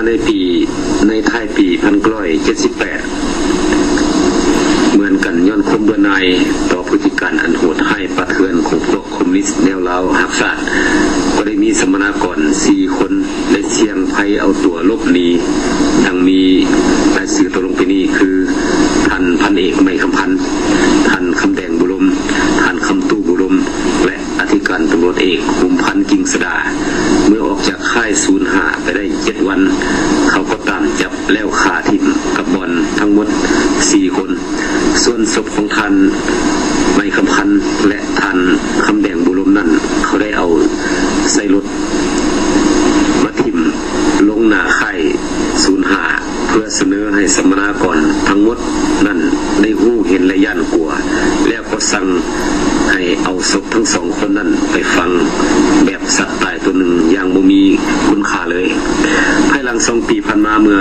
ໃນປີ ໃນທ້າຍປີພັນເກົ້າຮ້ອຍເຈັດສິບແປດ ເໝືອນກັນ ຍ້ອນຄວາມເບື່ອໜ່າຍຕໍ່ພຶດຕິການອັນໂຫດຮ້າຍປ່າເຖື່ອນຂອງພວກຄອມມູນິດແນວລາວຮັກຊາດ ກໍໄດ້ມີສຳມະນາກອນສີ່ຄົນ ໄດ້ສ່ຽງໄພເອົາຕົວຫຼົບໜີ, ດັ່ງມີລາຍຊື່ຕົກລົງໄປນີ້ຄື ທ່ານພັນເອກ ໄມຄຳພັນ, ທ່ານຄຳແດງ ບຸລົມ, ທ່ານຄຳຕູ້ ບຸລົມ ແລະ ອະທິການຕຳຫຼວດເອກ ຫຸມພັນ ກິ່ງສະດາ. ເມື່ອອອກຈາກຄ້າຍສູນຫ້າໄປໄດ້ເຈັດວັນ, ເຂົາກໍຕາມຈັບແລ້ວຂ້າຖິ້ມກັບບ່ອນທັງໝົດສີ່ຄົນ. ສ່ວນສົບຂອງທ່ານໄມຄຳພັນ ແລະ ທ່ານຄຳແດງ ບຸລົມນັ້ນ ເຂົາໄດ້ເອົາໃສ່ລົດມາຖິ້ມລົງໜ້າຄ້າຍສູນຫ້າ ເພື່ອສະເໜີໃຫ້ສຳມະນາກອນທັງໝົດນັ້ນໄດ້ຮູ້ເຫັນ ແລະ ຢ້ານກົວ, ແລ້ວກໍສັ່ງໃຫ້ເອົາສົບທັງສອງຄົນນັ້ນໄປຝັງແບບສັດຕາຍຕົວໜຶ່ງຢ່າງບໍ່ມີຄຸນຄ່າເລີຍ. ພາຍຫຼັງສອງປີຜ່ານມາ, ເມື່ອ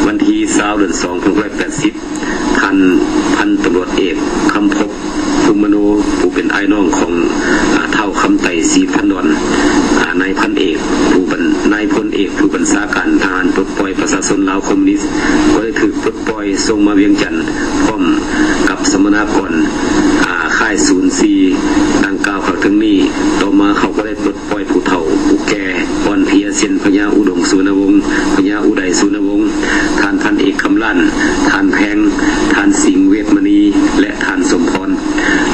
ວັນທີຊາວ ເດືອນສອງ ພັນເກົ້າຮ້ອຍແປດສິບ ທ່ານພັນຕຳຫຼວດເອກ ຄຳພົບ ພູມມະໂນ ຜູ້ເປັນອ້າຍນ້ອງຂອງ ອາ ທ້າວຄຳໄຕ ສີພັນດອນ ອາ ນາຍພັນເອກ ຜູ້ບັນ ນາຍພົນເອກຜູ້ບັນຊາການທະຫານປົດປ່ອຍປະຊາຊົນລາວຄອມມູນິດ ກໍໄດ້ຖືກປົດປ່ອຍສົ່ງມາວຽງຈັນ ພ້ອມກັບສຳມະນາກອນ ອາ ຄ້າຍສູນສີ່ ດັ່ງກ່າວຂ້າງເທິງນີ້. ຕໍ່ມາເຂົາກໍໄດ້ປົດປ່ອຍຜູ້ເຖົ້າຜູ້ແກ່ອ່ອນເພຍ ເຊັ່ນ ພະຍາອຸດົມ ສຸວັນນະວົງ, ພະຍາອຸໄດ ສຸວັນນະວົງ, ທ່ານພັນເອກ ຄຳລ້ານ, ທ່ານແພງ, ທ່ານສິງ ເວດມະນີ ແລະ ທ່ານສົມພອນ.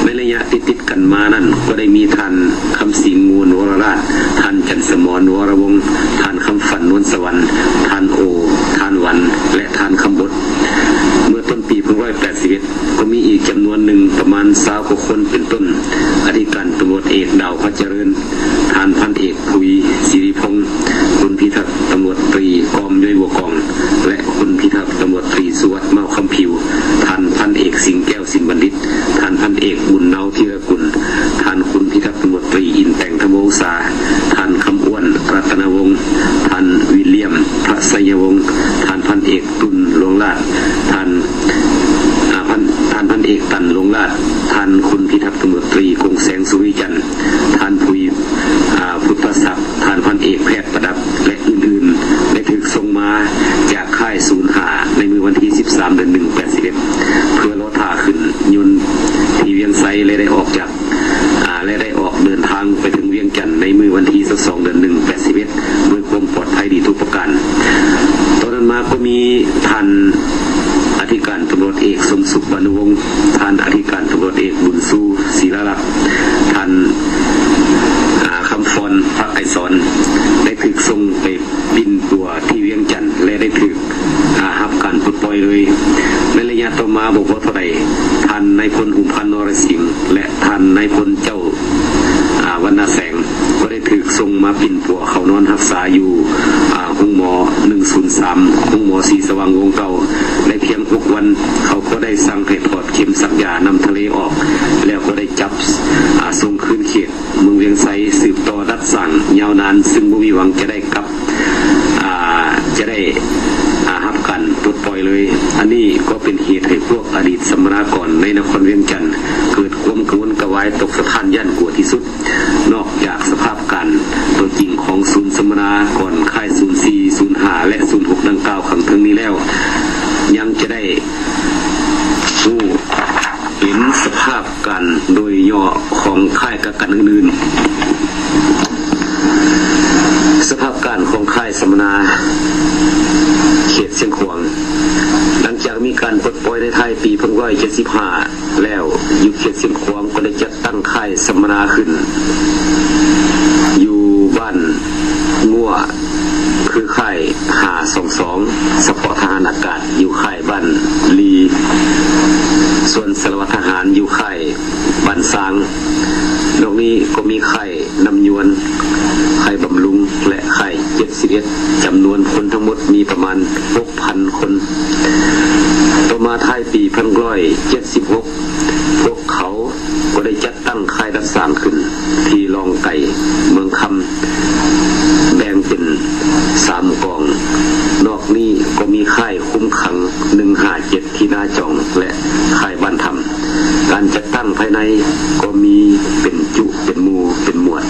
ໃນໄລຍະຕິດໆກັນມານັ້ນ ກໍໄດ້ມີທ່ານຄຳສິງ ງວນວໍລະລາດ, ທ່ານຈັນສະໝອນ ວໍລະວົງ, ທ່ານຄຳຝັນ ນວນສະຫວັນ, ທ່ານໂອ, ທ່ານຫວັນ ແລະ ທ່ານຄຳບົດ. ເມື່ອຕົ້ນປີພັນເກົ້າຮ້ອຍແປດສິບເອັດ ກໍມີອີກຈຳນວນໜຶ່ງປະມານຊາວກວ່າຄົນ ເປັນຕົ້ນ ອະທິການຕຳຫຼວດເອກ ດາວ ພັດຈະເລີນ, ທ່ານພັນເອກ ຜຸຍ ສິລິພົງ, ຄຸນພິທັກຕຳຫຼວດຕຣີ ກອມ ຍ້ອຍບົວກອງ ແລະ ຄຸນພິທັກຕຳຫຼວດຕຣີ ສຸວັດ ເມົ້າຄຳຜິວ, ທ່ານພັນເອກ ສິງແກ້ວ ສິນບັນດິດ, ທ່ານພັນເອກ ບຸນເນົາ ທີລະກຸນ, ທ່ານຄຸນພິທັກຕຳຫຼວດຕຣີ ອິນແຕງ ທຳວົງສາ, ທ່ານຄຳອ້ວນ ລັດຕະນະວົງ, ທ່ານວິລຽມ ພະໄຊຍະວົງ, ທ່ານພັນເອກ ຕຸນ ຫຼວງລາດ, ທ່ານ ອາ ພັນ ທ່ານພັນເອກ ຕັນ ຫຼວງລາດ, ທ່ານຄຸນພິທັກຕຳຫຼວດຕຣີ ກົງແສງ ສຸວິຈັນ, ທ່ານ ຜຸຍ ອາ ພຸດທະສັກ, ທ່ານພັນເອກ ແພດ ປະດັບ ແລະ ອື່ນໆ ໄດ້ຖືກສົ່ງມາຈາກຄ້າຍສູນຫ້າ ໃນມື້ວັນທີສິບສາມ ເດືອນໜຶ່ງ ແປດສິບເອັດ ເພື່ອລໍຖ້າຂຶ້ນຍົນທີ່ວຽງໄຊ ແລະ ໄດ້ອອກຈາກ ອາ ແລະ ໄດ້ອອກເດີນທາງໄປເຖິງວຽງຈັນໃນມື້ວັນທີຊາວສອງ ເດືອນໜຶ່ງ ແປດສິບເອັດ ດ້ວຍຄວາມປອດໄພດີທຸກປະການ. ຕໍ່ນັ້ນມາກໍມີທ່ານອະທິການຕຳຫຼວດເອກ ສົມສຸກ ບານຸວົງ, ທ່ານອະທິການຕຳຫຼວດເອກ ບຸນຊູ ສີລາລັກ, ທ່ານ ອາ ຄຳຟອນ ພະໄກສອນ ໄດ້ຖືກສົ່ງໄປປິ່ນປົວທີ່ວຽງຈັນ ແລະ ໄດ້ຖືກ ອາ ຮັບການປົດປ່ອຍເລີຍ. ໃນໄລຍະຕໍ່ມາບໍ່ພໍເທົ່າໃດ, ທ່ານນາຍພົນ ຫຸມພັນ ນໍລະສິງ ແລະ ທ່ານນາຍພົນ ເຈົ້າ ອາ ວັນນະແສງ ກໍໄດ້ຖືກສົ່ງມາປິ່ນປົວເຂົ້ານອນຮັກສາຢູ່ ອາ ໂຮງໝໍ ໜຶ່ງສູນສາມ ໂຮງໝໍສີສະຫວ່າງວົງເກົ່າ. ໄດ້ພຽງຫົກວັນ ເຂົາກໍໄດ້ສັ່ງໃຫ້ຖອດເຂັມສັກຢານ້ຳທະເລອອກ ແລ້ວກໍໄດ້ຈັບ ອາ ສົ່ງຄືນເຂດເມືອງວຽງໄຊ ສືບຕໍ່ດັດສ້າງຍາວນານ ຊຶ່ງບໍ່ມີຫວັງຈະໄດ້ກັບ ອາ ຈະໄດ້ ອາ ຮັບການປົດປ່ອຍເລີຍ. ອັນນີ້ກໍເປັນເຫດໃຫ້ພວກອະດີດສຳມະນາກອນໃນນະຄອນວຽງຈັນ ເກີດຄວາມກັງວົນກະວາຍ ຕົກສະທ້ານຢ້ານກົວທີ່ສຸດ. ນອກຈາກສະພາບການຕົວຈິງຂອງສູນສຳມະນາກອນຄ້າຍສູນສີ່ ສູນຫ້າ ແລະ ສູນຫົກ ດັ່ງກ່າວຂ້າງເທິງນີ້ແລ້ວ, ຍັງຈະໄດ້ຮູ້ເຫັນສະພາບການໂດຍຫຍໍ້ຂອງຄ້າຍກັກກັນອື່ນໆ. ສະພາບການຂອງຄ້າຍສຳມະນາເຂດຊຽງຂວາງ. ຫຼັງຈາກມີການປົດປ່ອຍໃນທ້າຍປີພັນເກົ້າຮ້ອຍເຈັດສິບຫ້າ ແລ້ວ, ຢູ່ເຂດຊຽງຂວາງກໍໄດ້ຈັດຕັ້ງຄ້າຍສຳມະນາຂຶ້ນ ຢູ່ບ້ານງົວ ຄືຄ້າຍຫ້າສອງສອງ ສະເພາະທະຫານອາກາດ ຢູ່ຄ້າຍບ້ານລີ, ສ່ວນສາລະວັດທະຫານຢູ່ຄ້າຍບ້ານຊາງ. ນອກນີ້ກໍມີຄ້າຍນ້ຳຍວນ, ຄ້າຍບຳລຸງ ແລະ ຄ້າຍເຈັດສິບເອັດ ຈຳນວນຄົນທັງໝົດມີປະມານຫົກພັນຄົນ. ຕໍ່ມາທ້າຍປີພັນເກົ້າຮ້ອຍເຈັດສິບຫົກ ພວກເຂົາກໍໄດ້ຈັດຕັ້ງຄ້າຍດັດສ້າງຂຶ້ນທີ່ລ່ອງໄກ່ ເມືອງຄຳ ແບ່ງເປັນສາມກອງ. ນອກນີ້ກໍມີຄ້າຍຄຸມຂັງໜຶ່ງຫ້າເຈັດທີ່ນາຈອງ ແລະ ຄ້າຍບ້ານທຳ. ການຈັດຕັ້ງພາຍໃນກໍມີເປັນຈຸ ເປັນໝູ່ ເປັນໝວດ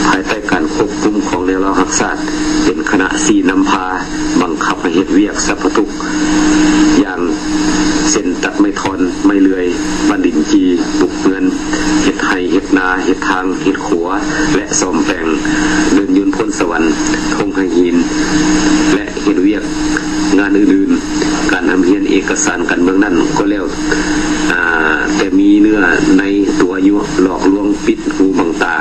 ພາຍໃຕ້ການຄວບຄຸມຂອງແນວລາວຮັກຊາດ. ເປັນຄະນະຊີ້ນຳພາ ບັງຄັບໃຫ້ເຮັດວຽກສະພະທຸກຢ່າງເຊັ່ນ ຕັດໄມ້ທ່ອນ ໄມ້ເລື່ອຍ ປັ້ນດິນຈີ່ ປຸກເຮືອນ ເຮັດໄຮ່ ເຮັດນາ ເຮັດທາງ ເຮັດຂົວ ແລະ ສ້ອມແປງເດີ່ນຍົນໂພນສະຫວັນ ທົ່ງໄຫຫີນ ແລະ ເຮັດວຽກງານອື່ນໆ. ການຮ່ຳຮຽນເອກະສານການເມືອງນັ້ນກໍແລ້ວ ອາ ແຕ່ມີເນື້ອໃນຕົວະຍົວະ ຫຼອກລວງ ປິດຫູບັງຕາ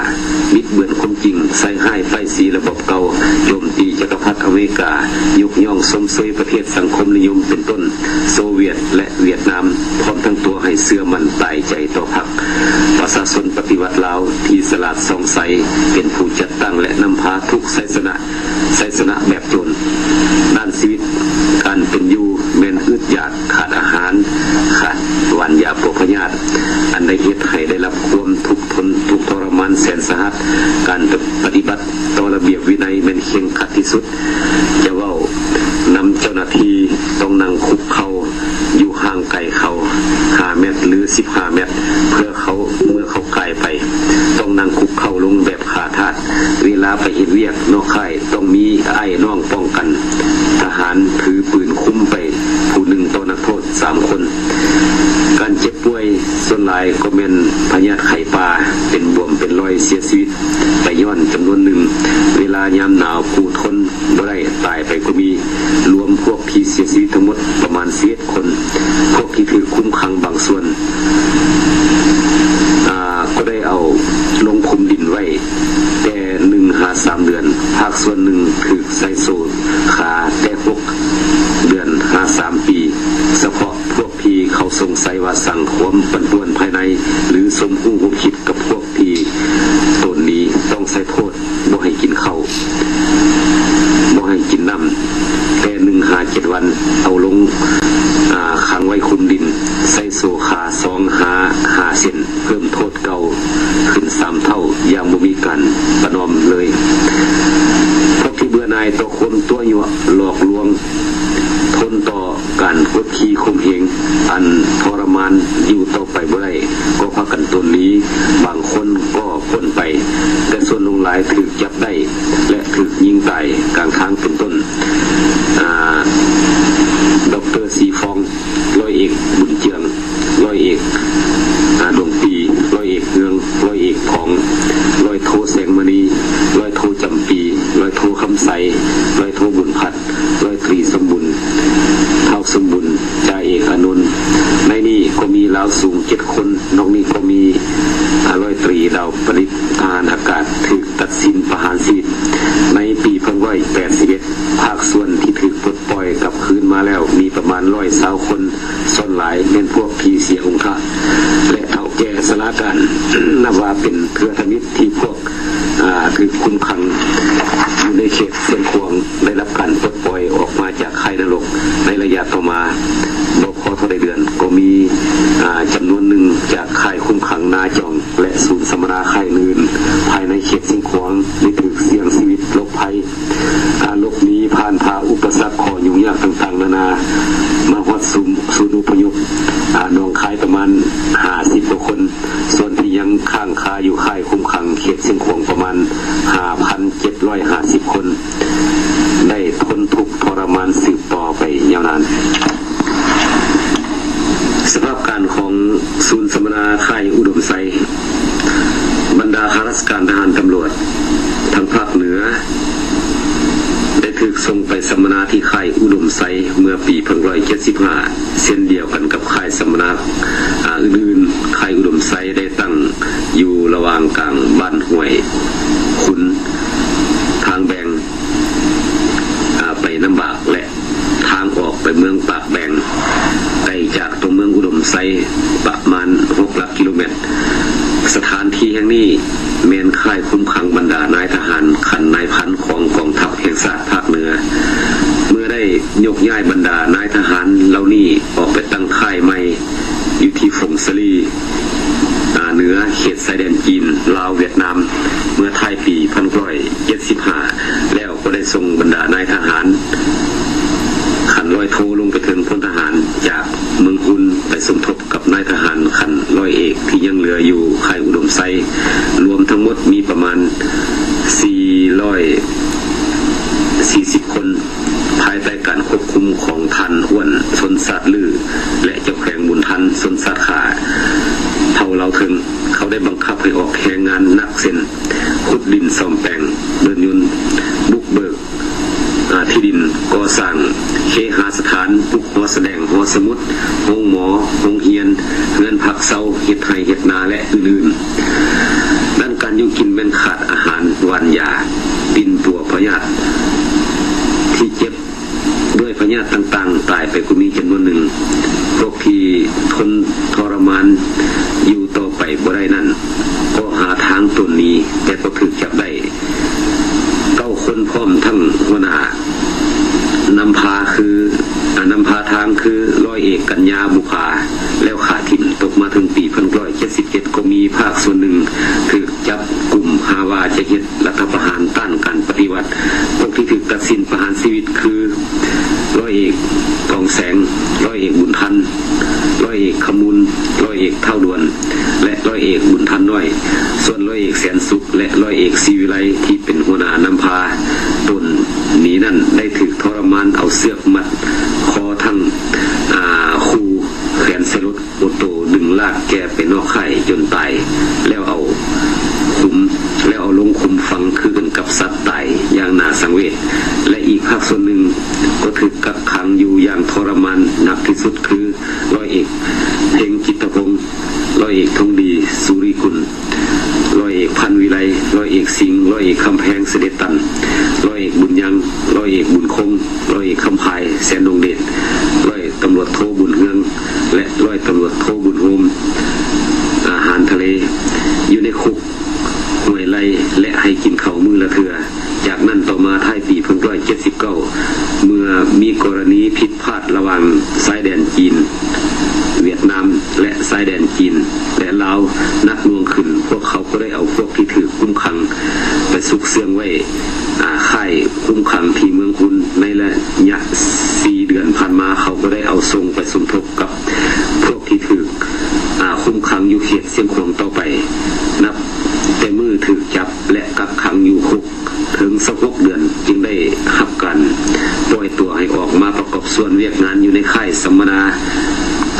ບິດເບືອນຄວາມຈິງ ໃສ່ຮ້າຍປ້າຍສີລະບອບເກົ່າ ໂຈມຕີຈັກກະພັດອາເມລິກາ ຍົກຍ້ອງຊົມເຊີຍປະເທດສັງຄົມນິຍົມ ເປັນຕົ້ນ ໂຊວຽດ ແລະ ຫວຽດນາມ ພ້ອມທັງຕົວະໃຫ້ເຊື່ອໝັ້ນຕາຍໃຈຕໍ່ພັກປະຊາຊົນປະຕິວັດລາວ ທີ່ສະຫຼາດສ່ອງໃສ ເປັນຜູ້ຈັດຕັ້ງ ແລະ ນຳພາທຸກໄຊຊະນະ ໄຊຊະນະແບບໂຈນ. ດ້ານຊີວິດການເປັນຢູ່ແມ່ນອຶດຢາກ, ຂາດອາຫານ, ຂາດຫວ່ານຢາປົວພະຍາດ, ອັນໄດ້ເຮັດໃຫ້ໄດ້ຮັບຄວາມທຸກທົນທຸກທໍລະມານແສນສາຫັດ. ການປະຕິບັດຕໍ່ລະບຽບວິໄນແມ່ນເຄັ່ງຄັດທີ່ສຸດ. ຈະເວົ້ານຳເຈົ້າໜ້າທີ່ຕ້ອງນັ່ງຄຸກເຂົ່າຢູ່ຫ່າງໄກເຂົາຫ້າແມັດ ຫຼື ສິບຫ້າແມັດ ເພື່ອເຂົາ ເມື່ອເຂົາກາຍໄປ ຕ້ອງນັ່ງຄຸກເຂົ່າລົງແບບຂ້າທາດ. ເວລາໄປເຮັດວຽກນອກຄ້າຍ ຕ້ອງມີອ້າຍນ້ອງປ້ອງກັນ. ທະຫານຖືປືນຄຸມໄປຜູ້ໜຶ່ງຕໍ່ນັກໂທດສາມຄົນ. ການເຈັບປ່ວຍສ່ວນຫຼາຍກໍແມ່ນພະຍາດໄຂ້ປ່າ ເປັນບວມເປັນລອຍ ເສຍຊີວິດໄປຍ້ອນຈຳນວນໜຶ່ງ. ເວລາຍາມໜາວຜູ້ທົນບໍ່ໄດ້ຕາຍໄປກໍມີ. ລວມພວກທີ່ເສຍຊີວິດທັງໝົດປະມານສິບເອັດຄົນ. ພວກທີ່ຖືກຄຸມຂັງບາງສ່ວນ ອາ ກໍໄດ້ເອົາລົງຄຸມດິນໄວ້ແຕ່ໜຶ່ງຫາສາມເດືອນ. ພາກສ່ວນໜຶ່ງຖືກໃສ່ໂສ້ຄາແຕ່ຫົກເດືອນຫາສາມປີ. ສະເພາະພວກທີ່ເຂົາສົງໄສວ່າສ້າງຄວາມປັ່ນປ່ວນພາຍໃນ ຫຼື ສົມຮູ້ຮ່ວມຄິດກັບພວກທີ່ໂຕນໜີ ຕ້ອງໃສ່ໂທດ ບໍ່ໃຫ້ກິນເຂົ້າ, ບໍ່ໃຫ້ກິນນ້ຳ ແຕ່ໜຶ່ງຫາເຈັດວັນ, ເອົາລົງ ອາ ຂັງໄວ້ຄຸມດິນ ໃສ່ໂສ້ຄາສອງຫາຫ້າເສັ້ນ, ເພີ່ມໂທດເກົ່າຂຶ້ນສາມເທົ່າຢ່າງບໍ່ມີການປະນອມເລີຍ. ພວກທີ່ເບື່ອໜ່າຍຕໍ່ຄວາມຕົວະຍົວະຫຼອກລວງ ທົນຕໍ່ການກົດຂີ່ຂົ່ມເຫງອັນທໍລະມານຢູ່ຕໍ່ໄປບໍ່ໄດ້ ກໍພາກັນໂຕນໜີ, ບາງຄົນກໍພົ້ນໄປ, ແຕ່ສ່ວນຫຼວງຫຼາຍຖືກຈັບໄດ້ ແລະ ຖືກຍິງຕາຍກາງທາງ ເປັນຕົ້ນ ອາ ດອກເຕີ ສີຟອງ, ຮ້ອຍເອກ ບຸນເຈືອງ, ຮ້ອຍເອກ ອາ ດວງປີ, ຮ້ອຍເອກ ເຮືອງ, ຮ້ອຍເອກ ຜອງ, ຮ້ອຍໂທ ແສງມະນີ, ຮ້ອຍໂທ ຈຳປີ, ຮ້ອຍໂທ ຄຳໄຊ, ຮ້ອຍໂທ ບຸນພັດ, ຮ້ອຍຕຣີ ສົມບຸນ, ທ້າວ ສົມບຸນ, ຈ່າເອກ ອານົນ. ໃນນີ້ກໍມີລາວສູງເຈັດຄົນ, ນອກນີ້ກໍມີ ອາ ຮ້ອຍຕຣີ ດາວປະດິດ, ທະຫານອາກາດ ຖືກຕັດສິນປະຫານຊີວິດ. ໃນປີພັນເກົ້າຮ້ອຍແປດສິບເອັດ ພາກສ່ວນທີ່ຖືກປົດປ່ອຍກັບຄືນມາແລ້ວມີປະມານຮ້ອຍຊາວຄົນ, ສ່ວນຫຼາຍແມ່ນພວກທີ່ເສຍອົງຄະ ແລະ ເຖົ້າແກ່ຊະລາການ, ນັບວ່າເປັນເທື່ອທຳອິດທີ່ພວກ ອາ ຖືກຄຸມຂັງຢູ່ໃນເຂດຊຽງຂວາງ ໄດ້ຮັບການປົດປ່ອຍອອກມາຈາກຄ້າຍນະລົກໃນໄລຍະຕໍ່ມາ. ບໍ່ພໍເທົ່າໃດເດືອນ ກໍມີ ອາ ຈຳນວນໜຶ່ງຈາກຄ້າຍຄຸມຂັງນາຈອງ ແລະ ສູນສຳມະນາຄ້າຍອື່ນໆ ພາຍໃນເຂດຊຽງຂວາງ ໄດ້ຖືກສ່ຽງຊີວິດຫຼົບໄພ. ອາ ຫຼົບໜີຜ່ານຜ່າອຸປະສັກ ຂໍ້ຫຍຸ້ງຍາກຕ່າງໆນານາ ມາຮອດສູນ ສູນອົບພະຍົບ ອາ ໜອງຄາຍ ປະມານຫ້າສິບກວ່າຄົນ. ສ່ວນທີ່ຍັງຄ້າງຄາຢູ່ຄ້າຍຄຸມຂັງເຂດຊຽງຂວາງ ປະມານຫ້າພັນເຈັດຮ້ອຍຫ້າສິບຄົນ ໄດ້ທົນທຸກທໍລະມານສືບຕໍ່ໄປຍາວນານ. ສະພາບການຂອງສູນສຳມະນາຄ້າຍອຸດົມໄຊ, ບັນດາຂ້າລາຊະການທະຫານຕຳຫຼວດທາງພາກເໜືອ ໄດ້ຖືກສົ່ງໄປສຳມະນາທີ່ຄ້າຍອຸດົມໄຊເມື່ອປີໜຶ່ງພັນເກົ້າຮ້ອຍເຈັດສິບຫ້າ ເຊັ່ນດຽວກັນກັບຄ້າຍສຳມະນາ ອາ ອື່ນໆ. ຄ້າຍອຸດົມໄຊໄດ້ຕັ້ງຢູ່ລະຫວ່າງກາງບ້ານຫ້ວຍຂຸນ, ທາງແບ່ງ ອາ ໄປນ້ຳບາກ ແລະ ທາງອອກໄປເມືອງປາກແບງ, ໄກຈາກຕົວເມືອງອຸດົມໄຊປະມານຫົກຫຼັກກິໂລແມັດ. ສະຖານທີ່ແຫ່ງນີ້ແມ່ນຄ້າຍຄຸມຂັງບັນດານາຍທະຫານຂັ້ນນາຍພັນຂອງກອງທັບແຫ່ງຊາດພາກເໜືອ. ເມື່ອໄດ້ຍົກຍ້າຍບັນດານາຍທະຫານເຫຼົ່ານີ້ອອກໄປຕັ້ງຄ້າຍໃໝ່ຢູ່ທີ່ຝົງສາລີ ອາ ເໜືອເຂດຊາຍແດນຈີນ ລາວ ຫວຽດນາມ ເມື່ອທ້າຍປີໜຶ່ງພັນເກົ້າຮ້ອຍເຈັດສິບຫ້າ ແລ້ວ ກໍໄດ້ສົ່ງບັນດານາຍທະຫານຂັ້ນຮ້ອຍໂທລົງໄປເຖິງພົນທະຫານຈາກເມືອງຮຸນ ໄປສົມທົບກັບນາຍທະຫານຂັ້ນຮ້ອຍເອກທີ່ຍັງເຫຼືອຢູ່ຄ້າຍອຸດົມໄຊ, ລວມທັງໝົດມີປະມານສີ່ຮ້ອຍ ສີ່ສິບຄົນ ພາຍໃຕ້ການຄວບຄຸມຂອງທ່ານ ອ້ວນ ຊົນຊາດລື ແລະ ເຈົ້າແຂວງບຸນທັນ ຊົນຊາດຂ້າ ເຜົ່າລາວເທິງ. ເຂົາໄດ້ບັງຄັບໃຫ້ອອກແຮງງານໜັກເຊັ່ນ ຂຸດດິນ, ສ້ອມແປງ, ເດີ່ນຍົນ, ບຸກເບີກ ອາ ທີ່ດິນ, ກໍ່ສ້າງເຄຫະສະຖານ, ປຸກຫໍສະແດງ, ຫໍສະໝຸດ, ໂຮງໝໍ, ໂຮງຮຽນ, ເຮືອນພັກເຊົາ, ເຮັດໄຮ່ເຮັດນາ ແລະ ອື່ນໆ. ດ້ານການຢູ່ກິນແມ່ນຂາດອາຫານ, ຫວ່ານຢາ, ປິ່ນປົວພະຍາດທີ່ເຈັບ ດ້ວຍພະຍາດຕ່າງໆ ຕາຍໄປກໍມີຈຳນວນໜຶ່ງ. ພວກທີ່ທົນທໍລະມານຢູ່ຕໍ່ໄປບໍ່ໄດ້ນັ້ນ ກໍຫາທາງຕົນໜີ, ແຕ່ກໍຖືກຈັບໄດ້ເກົ້າຄົນ ພ້ອມທັງຫົວໜ້ານຳພາຄື ອາ ນຳພາທາງຄື ຮ້ອຍເອກ ກັນຍາ ບຸພາ ແລ້ວຂ້າຖິ້ມ. ຕົກມາເຖິງປີພັນເກົ້າຮ້ອຍເຈັດສິບເຈັດ ກໍມີພາກສ່ວນໜຶ່ງຖືກຈັບກຸມ ຫາວ່າຈະເຮັດ ລັດຖະປະຫານຕ້ານການປະຕິວັດ. ພວກທີ່ຖືກຕັດສິນປະຫານຊີວິດຄື ຮ້ອຍເອກ ກອງແສງ, ຮ້ອຍເອກ ບຸນທັນ, ຮ້ອຍເອກ ຄຳມູນ, ຮ້ອຍເອກ ທ້າວດວນ ແລະ ຮ້ອຍເອກ ບຸນທັນນ້ອຍ. ສ່ວນຮ້ອຍເອກ ແສນສຸກ ແລະ ຮ້ອຍເອກ ສີວິໄລ ທີ່ເປັນຫົວໜ້ານຳພາຕົນໜີນັ້ນ ໄດ້ຖືກທໍລະມານເອົາເຊືອກມັດຄໍທັງ ອາ ຄູ່ແຂວນໃສ່ລົດ ໂອໂຕ ດຶງລາກແກ່ໄປນອກຄ້າຍຈົນຕາຍ ແລ້ວເອົາຂຸມ ແລ້ວເອົາລົງຂຸມຝັງຄືກັນກັບສັດຕາຍຢ່າງໜ້າສັງເວດ ແລະ ອີກພາກສ່ວນໜຶ່ງກໍຖືກກັກຂັງຢູ່ຢ່າງທໍລະມານໜັກທີ່ສຸດຄື ຮ້ອຍເອກ ເພັງ ຈິດຕະພົງ, ຮ້ອຍເອກ ທອງດີ ສຸລິກຸນ, ຮ້ອຍເອກ ພັນວິໄລ, ຮ້ອຍເອກ ສິງ, ຮ້ອຍເອກ ຄຳແພງ ສະເດັດຕັນ, ຮ້ອຍເອກ ບຸນຍັງ, ຮ້ອຍເອກ ບຸນຄົງ, ຮ້ອຍເອກ ຄຳພາຍ ແສນດົງເດດ, ຮ້ອຍຕຳຫຼວດໂທ ບຸນເຮືອງ ແລະ ຮ້ອຍຕຳຫຼວດໂທ ບຸນໂຮມ ອາຫານທະເລ ຢູ່ໃນຄຸກຫ້ວຍໄລ່ ແລະ ໃຫ້ກິນເຂົ້າມື້ລະເທື່ອ. ຈາກນັ້ນຕໍ່ມາ ທ້າຍປີພັນເກົ້າຮ້ອຍເຈັດສິບເກົ້າ ເມື່ອມີກໍລະນີຜິດພາດລະຫວ່າງຊາຍແດນຈີນ ຫວຽດນາມ ແລະ ຊາຍແດນຈີນ ແລະ ລາວ ໜັກໜ່ວງຂຶ້ນ, ພວກເຂົາກໍໄດ້ເອົາພວກທີ່ຖືກຄຸມຂັງໄປຊຸກເຊື່ອງໄວ້ ອາ ຄ້າຍຄຸມຂັງທີ່ເມືອງຮຸນ. ໃນໄລຍະສີ່ເດືອນຜ່ານມາ ເຂົາກໍໄດ້ເອົາສົ່ງໄປສົມທົບກັບພວກທີ່ຖືກ ອາ ຄຸມຂັງຢູ່ເຂດຊຽງຂວາງຕໍ່ໄປ. ນັບແຕ່ມື້ຖືກຈັບ ແລະ ກັກຂັງຢູ່ຄຸກເຖິງຊາວຫົກເດືອນ ຈຶ່ງໄດ້ຮັບການປ່ອຍຕົວໃຫ້ອອກມາປະກອບສ່ວນວຽກງານຢູ່ໃນຄ້າຍສຳມະນາ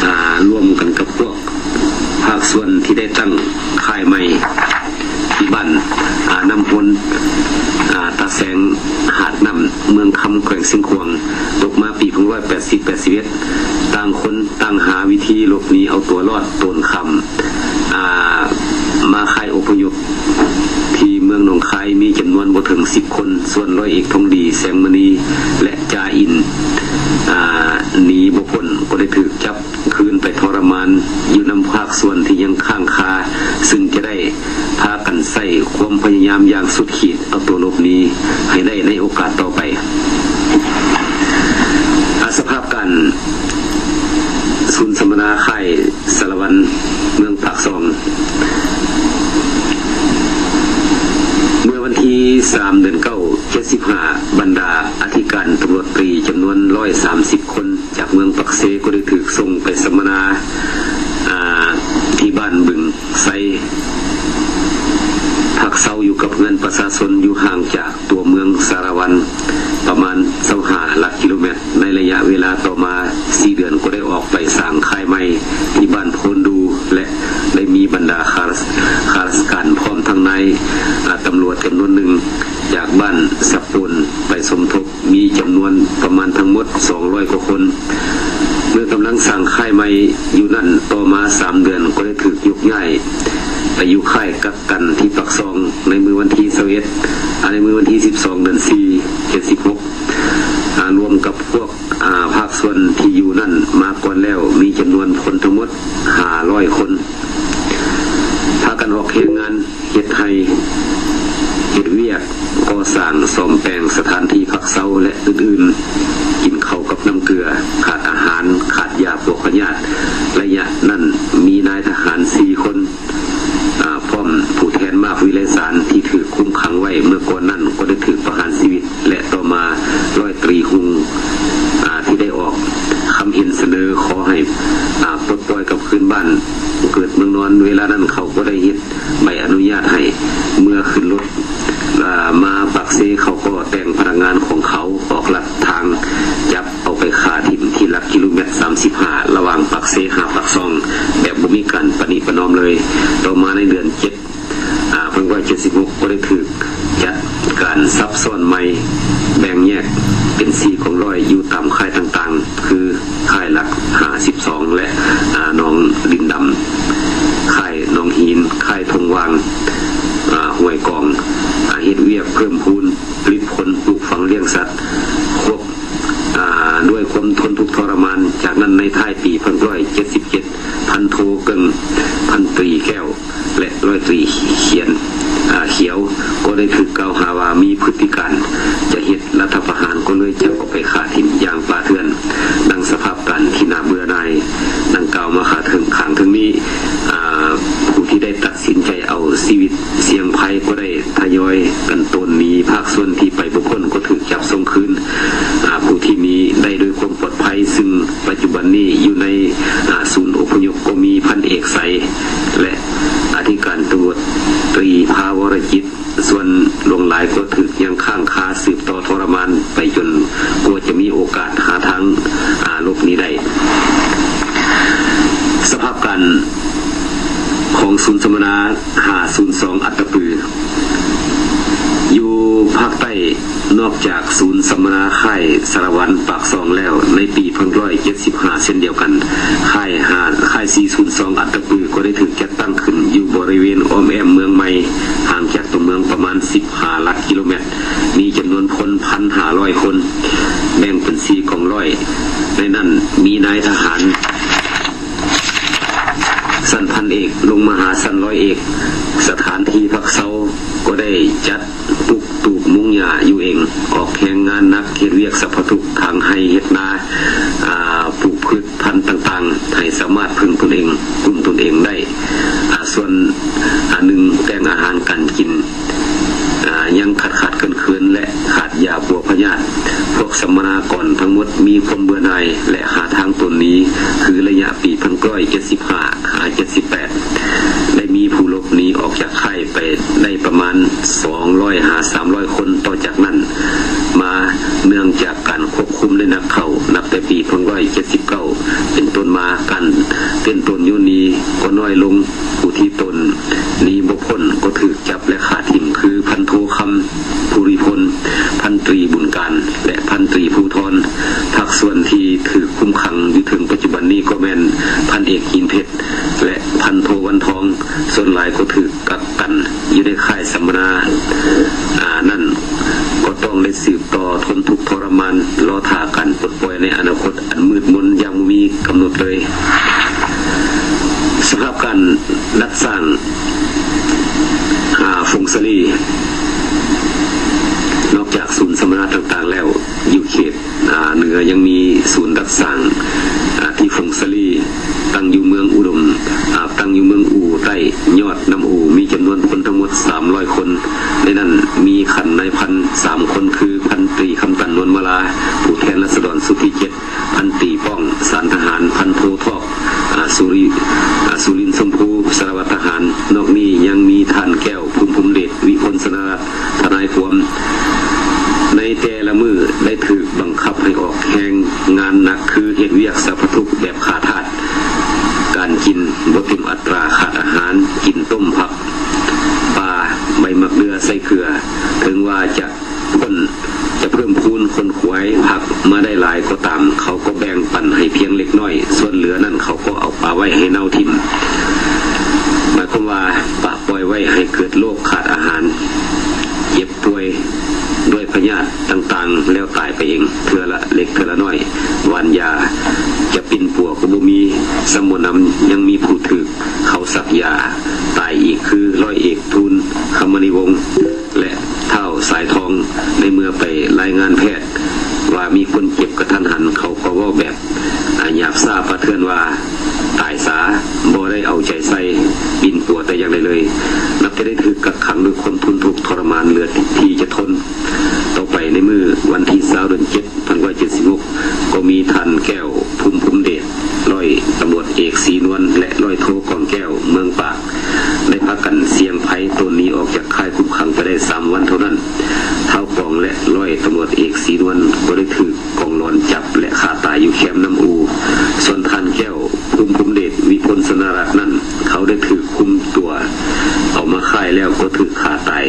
ອາ ຮ່ວມກັນກັບພວກ ພາກສ່ວນທີ່ໄດ້ຕັ້ງຄ້າຍໃໝ່ທີ່ບ້ານ ອາ ນ້ຳຮົນ ອາ ຕາແສງ ຫາດນ້ຳ ເມືອງຄຳ ແຂວງຊຽງຂວາງ. ຕົກມາປີພັນເກົ້າຮ້ອຍແປດສິບ ແປດສິບເອັດ ຕ່າງຄົນຕ່າງຫາວິທີຫຼົບໜີເອົາຕົວລອດ. ໂຕນຄຳ ອາ ມາຄ້າຍອົບພະຍົບທີ່ເມືອງໜອງຄາຍ ມີຈຳນວນບໍ່ເຖິງສິບຄົນ. ສ່ວນຮ້ອຍເອກ ທອງດີ ແສງມະນີ ແລະ ຈາອິນ ອາ ໜີບໍ່ພົ້ນ ກໍໄດ້ຖືກຈັບ ຄືນໄປທໍລະມານຢູ່ນຳພາກສ່ວນທີ່ຍັງຄ້າງຄາ, ຊຶ່ງຈະໄດ້ພາກັນໃຊ້ຄວາມພະຍາຍາມຢ່າງສຸດຂີດ ເອົາຕົວຫຼົບໜີໃຫ້ໄດ້ໃນໂອກາດຕໍ່ໄປ. ອາ ສະພາບການສູນສຳມະນາຄ້າຍສາລະວັນ ເມືອງປາກຊ່ອງ. ເມື່ອວັນທີສາມ ເດືອນເກົ້າ ເຈັດສິບຫ້າ ບັນດາອະທິການຕຳຫຼວດຕຣີຈຳນວນຮ້ອຍສາມສິບຄົນ ຈາກເມືອງປາກເຊກໍໄດ້ຖືກສົ່ງໄປສຳມະນາ ອາ ທີ່ບ້ານບຶງໄຊ ພັກເຊົາຢູ່ກັບເຮືອນປະຊາຊົນ ຢູ່ຫ່າງຈາກຕົວເມືອງສາລະວັນປະມານຊາວຫ້າຫຼັກກິໂລແມັດ. ໃນໄລຍະເວລາຕໍ່ມາສີ່ເດືອນ ກໍໄດ້ອອກໄປສ້າງຄ້າຍໃໝ່ທີ່ບ້ານໂພນດູ ແລະ ໄດ້ມີບັນດາຂ້າ ຂ້າລາຊະການ ພ້ອມທັງນາຍ ອາ ຕຳຫຼວດຈຳນວນໜຶ່ງຈາກບ້ານສະໂປນ ໄປສົມທົບ ມີຈຳນວນປະມານທັງໝົດສອງຮ້ອຍກວ່າຄົນ. ເມື່ອກຳລັງສ້າງຄ້າຍໃໝ່ຢູ່ນັ້ນ ຕໍ່ມາສາມເດືອນກໍໄດ້ຖືກຍົກຍ້າຍໄປຢູ່ຄ້າຍກັກກັນທີ່ປາກຊ່ອງ ໃນມື້ວັນທີຊາວເອັດ ອາ ໃນມື້ວັນທີສິບສອງ ເດືອນສີ່ ເຈັດສິບຫົກ ອາ ລວມກັບພວກ ອາ ພາກສ່ວນທີ່ຢູ່ນັ້ນມາກ່ອນແລ້ວ ມີຈຳນວນຄົນທັງໝົດຫ້າຮ້ອຍຄົນ ພາກັນອອກແຮງງານ ເຮັດໄຮ່ ເຮັດວຽກກໍ່ສ້າງ ສ້ອມແປງສະຖານທີ່ພັກເຊົາ ແລະ ອື່ນໆ, ກິນເຂົ້າກັບນ້ຳເກືອ, ຂາດອາຫານ, ຂາດຢາປົວພະຍາດ. ໄລຍະນັ້ນມີນາຍທະຫານສີ່ຄົນ ອາ ພ້ອມຜູ້ແທນມາກວິໄລສານທີ່ຖືກຄຸມຂັງໄວ້ເມື່ອກ່ອນນັ້ນ ກໍໄດ້ຖືກປະຫານຊີວິດ ແລະ ຕໍ່ມາ ຮ້ອຍຕຣີ ຮຸ່ງ ອາ ທີ່ໄດ້ອອກຄຳເຫັນສະເໜີຂໍໃຫ້ ອາ ປົດປ່ອຍກັບຄືນບ້ານເກີດເມືອງນອນ. ເວລານັ້ນເຂົາກໍໄດ້ເຮັດ ໃບອະນຸຍາດໃຫ້ເມື່ອຂຶ້ນລົດ ອາ ມາປາກເຊ ເຂົາກໍແຕ່ງພະນັກງານຂອງເຂົາ ປະນີປະນອມເລີຍ. ຕໍ່ມາໃນເດືອນເຈັດ ອາ ພັນເກົ້າຮ້ອຍເຈັດສິບຫົກ ກໍໄດ້ຖືກຈັດການສັບຊ້ອນໃໝ່ ແບ່ງແຍກເປັນສີ່ກອງຮ້ອຍຢູ່ຕາມຄ້າຍຕ່າງໆ ຄືຄ້າຍຫຼັກຫ້າສິບສອງ ແລະ ອາ ໜອງດິນດຳ, ຄ້າຍໜອງຫີນ, ຄ້າຍທົ່ງຫວ່າງ, ອາ ຫ້ວຍກອງ, ອາ ເຮັດວຽກເພີ່ມພູນ ຜະລິດຜົນ, ປູກຝັງ, ລ້ຽງສັດ, ຄວບ ອາ ດ້ວຍຄວາມທົນທຸກທໍລະມານ. ຈາກນັ້ນໃນທ້າຍປີພັນເກົ້າຮ້ອຍເຈັດສິບເຈັດ ພັນໂທເກິ່ງ, ພັນຕີແກ້ວ ແລະ ຮ້ອຍຕີຂຽນ ອາ ຂຽວ ກໍໄດ້ຖືກກ່າວຫາວ່າມີພຶດຕິການຈະເຮັດລັດຖະປະຫານ ກໍເລີຍຈັບເອົາໄປຂ້າຖິ້ມຢ່າງປ່າເຖື່ອນ. ດັ່ງສະພາບການທີ່ໜ້າເບື່ອໜ່າຍດັ່ງກ່າວມາຂ້າງເທິງນີ້ ອາ ຜູ້ທີ່ໄດ້ຕັດສິນໃຈເອົາຊີວິດສ່ຽງໄພກໍໄດ້ ທະຍອຍກັນໂຕນໜີ, ພາກສ່ວນທີ່ໄປບໍ່ພົ້ນກໍຖືກຈັບສົ່ງຄືນ ອາ ຜູ້ທີ່ໜີໄດ້ດ້ວຍຄວາມປອດໄພ, ຊຶ່ງປັດຈຸບັນນີ້ຢູ່ໃນ ອາ ສູນອົບພະຍົບກໍມີພັນເອກໄຊ ແລະ ອະທິການຕຳຫຼວດຕຣີ ພາວໍລະຈິດ, ສ່ວນຫຼວງຫຼາຍກໍຖືກຍັງຄ້າງຄາສືບຕໍ່ທໍລະມານໄປຈົນກວ່າຈະມີໂອກາດຫາທາງ ອາ ຫຼົບໜີໄດ້. ສະພາບການຂອງສູນສຳມະນາຫ້າສູນສອງອັດຕະປື ຢູ່ພາກໃຕ້ ນອກຈາກສູນສຳມະນາຄ້າຍສາລະວັນ ປາກຊ່ອງແລ້ວ ໃນປີພັນເກົ້າຮ້ອຍເຈັດສິບຫ້າເຊັ່ນດຽວກັນ ຄ້າຍຫ້າ ຄ້າຍສີ່ສູນສອງອັດຕະປື ກໍໄດ້ຖືກຈັດຕັ້ງຂຶ້ນຢູ່ບໍລິເວນອ້ອມແອ້ມເມືອງໃໝ່ ຫ່າງຈາກຕົວເມືອງປະມານສິບຫ້າຫຼັກກິໂລແມັດ, ມີຈຳນວນພົນພັນຫ້າຮ້ອຍຄົນ ແບ່ງເປັນສີ່ກອງຮ້ອຍ. ໃນນັ້ນມີນາຍທະຫານ ຊັ້ນພັນເອກລົງມາຫາຊັ້ນຮ້ອຍເອກ. ສະຖານທີ່ພັກເຊົາກໍໄດ້ຈັດປຸກຕູບມຸງຫຍ້າຢູ່ເອງ, ອອກແຮງງານໜັກເຮັດວຽກສະພະທຸກທາງໄຮ່ເຮັດນາ, ອາ, ປູກພືດພັນຕ່າງໆ ໃຫ້ສາມາດເພິ່ງຕົນເອງ, ກຸ້ມຕົນເອງໄດ້. ອາ, ສ່ວນອັນໜຶ່ງແຕ່ງອາຫານການກິນ ອາ, ຍັງຂາດໆເຂີນໆ ແລະ ຂາດຢາປົວພະຍາດ. ພວກສຳມະນາກອນທັງໝົດມີຄວາມເບື່ອໜ່າຍ ແລະ ຫາທາງຕົນໜີ, ຄືໄລຍະປີພັນເກົ້າຮ້ອຍເຈັດສິບຫ້າ ຫາ ເຈັດສິບແປດ ໄດ້ມີຜູ້ຫຼົບໜີອອກຈາກຄ້າຍໄປໄດ້ປະມານສອງຮ້ອຍຫາສາມຮ້ອຍຄົນ. ຕໍ່ຈາກນັ້ນມາ, ເນື່ອງຈາກການຄວບຄຸມໄດ້ໜັກເຂົ້າ, ນັບແຕ່ປີພັນເກົ້າຮ້ອຍເຈັດສິບເກົ້າເປັນຕົ້ນມາ, ການເຕັ້ນຕົນໂຍນໜີກໍນ້ອຍລົງ. ຜູ້ທີ່ຕົນໜີບໍ່ພົ້ນກໍຖືກຈັບ ແລະ ຂ້າຖິ້ມ ຄື ພັນໂທ ຄຳ ພູລິພົນ, ພັນຕຣີ ບຸນການ ແລະ ພັນຕຣີ ພູທອນ. ພາກສ່ວນທີ່ຖືກຄຸມຂັງຢູ່ເຖິງປັດຈຸບັນນີ້ກໍແມ່ນ ພັນເອກ ຫີນເພັດ ແລະ ພັນໂທ ວັນທອງ. ສ່ວນຫຼາຍກໍຖືກກັກກັນຢູ່ໃນຄ້າຍສຳມະນາ, ອາ, ນັ້ນກໍຕ້ອງໄດ້ສືບຕໍ່ທົນທຸກທໍລະມານ, ລໍຖ້າການປົດປ່ອຍໃນອະນາຄົດອັນມືດມົນຢ່າງບໍ່ມີກຳນົດເລີຍ. ສະພາບການດັດສ້າງ ອາ ຟົງສະລີ, ນອກຈາກສູນສຳມະນາຕ່າງໆແລ້ວ, ຢູ່ເຂດ ອາ ເໜືອຍັງມີສູນດັດສ້າງ ອາ ທີ່ຟົງສະລີ ຕັ້ງຢູ່ເມືອງອຸດົມ, ອາ ຕັ້ງຢູ່ເມືອງອູ່ໃຕ້ຍອດນ້ຳອູ, ມີຈຳນວນຄົນທັງໝົດສາມຮ້ອຍຄົນ. ໃນນັ້ນມີຂັ້ນນາຍພັນສາມຄົນ ຄື ພັນຕຣີ ຄຳຕັນ ນວນມາລາ ຜູ້ແທນລາຊະດອນຊຸດທີເຈັດ, ພັນຕີ ປ້ອງ ສານທະຫານ, ພັນໂທ ທອກ ອາ ສຸລິ ອາ ສຸລິນ ຊົມພູ ສາລະວັດທະຫານ. ນອກນີ້ຍັງມີທ່ານ ແກ້ວ ພູມພົມເດດ ວິພົນ ສະນະລັດ ທະນາຍຄວາມ. ໃນແຕ່ລະມື້ໄດ້ຖືກບັງຄັບໃຫ້ອອກແຮງງານໜັກ ຄືເຮັດວຽກສາພະທຸກແບບຂ້າທາດ, ການກິນບໍ່ເຕັມອັດຕາ, ຂາດອາຫານ, ກິນຕົ້ມຜັກປ່າ, ໃບໝາກເດື່ອໃສ່ເກືອ. ເຖິງວ່າຈະ ເພິ່ນຈະເພີ່ມພູນຂົນຂວາຍຜັກມາໄດ້ຫຼາຍກໍຕາມ, ເຂົາກໍແບ່ງປັນໃຫ້ພຽງເລັກນ້ອຍ, ສ່ວນເຫຼືອນັ້ນເຂົາກໍເອົາປະໄວ້ໃຫ້ເນົ່າຖິ້ມ. ໝາຍຄວາມວ່າປະປ່ອຍໄວ້ໃຫ້ເກີດໂລກຂາດອາຫານ, ເຈັບປ່ວຍດ້ວຍພະຍາດຕ່າງໆ ແລ້ວຕາຍໄປເອງເທື່ອລະເລັກເທື່ອລະນ້ອຍ. ຫວ່ານຢາຈະປິ່ນປົວກໍບໍ່ມີ, ຊ້ຳບໍ່ໜຳຍັງມີຜູ້ຖືກເຂົາສັກຢາຕາຍອີກ ຄື ຮ້ອຍເອກ ທູນ ຄຳມະນີວົງ ແລະ ທ້າວ ສາຍທອງ. ໃນເມື່ອໄປລາຍງານແພດວ່າມີຄົນເຈັບກະທັນຫັນ, ເຂົາກໍເວົ້າແບບ ອາ ຫຍາບຊ້າປາເຖື່ອນວ່າ ຕາຍສາ, ບໍ່ໄດ້ເອົາໃຈໃສ່ປິ່ນປົວແຕ່ຢ່າງໃດເລີຍ. ນັບແຕ່ໄດ້ຖືກກັກຂັງດ້ວຍຄວາມທົນທຸກທໍລະມານເຫຼືອທີ່ຈະທົນ. ຕໍ່ໄປໃນມື້ວັນທີຊາວ ເດືອນເຈັດ ພັນເກົ້າຮ້ອຍເຈັດສິບຫົກ ກໍມີທ່ານ ແກ້ວ ພູມພົມເດດ, ຮ້ອຍຕຳຫຼວດເອກ ສີນວນ ແລະ ຮ້ອຍໂທ ກອງແກ້ວ ເມືອງປາກ ໄດ້ພາກັນສ່ຽງໄພໂຕນໜີອອກຈາກຄ້າຍຄຸມຂັງໄປໄດ້ສາມວັນເທົ່ານັ້ນ. ທ້າວ ປອງ ແລະ ຮ້ອຍຕຳຫຼວດເອກ ສີນວນ ກໍໄດ້ຖືກກອງຫຼອນຈັບ ແລະ ຂ້າຕາຍຢູ່ແຄມນ້ຳອູ. ສ່ວນທ່ານ ແກ້ວ ພູມພົມເດດ ວິພົນ ສະນະລັດ ນັ້ນ ເຂົາ ຖືກຄຸມຕົວເອົາມາຄ້າຍແລ້ວກໍຖືກຂ້າຕາຍ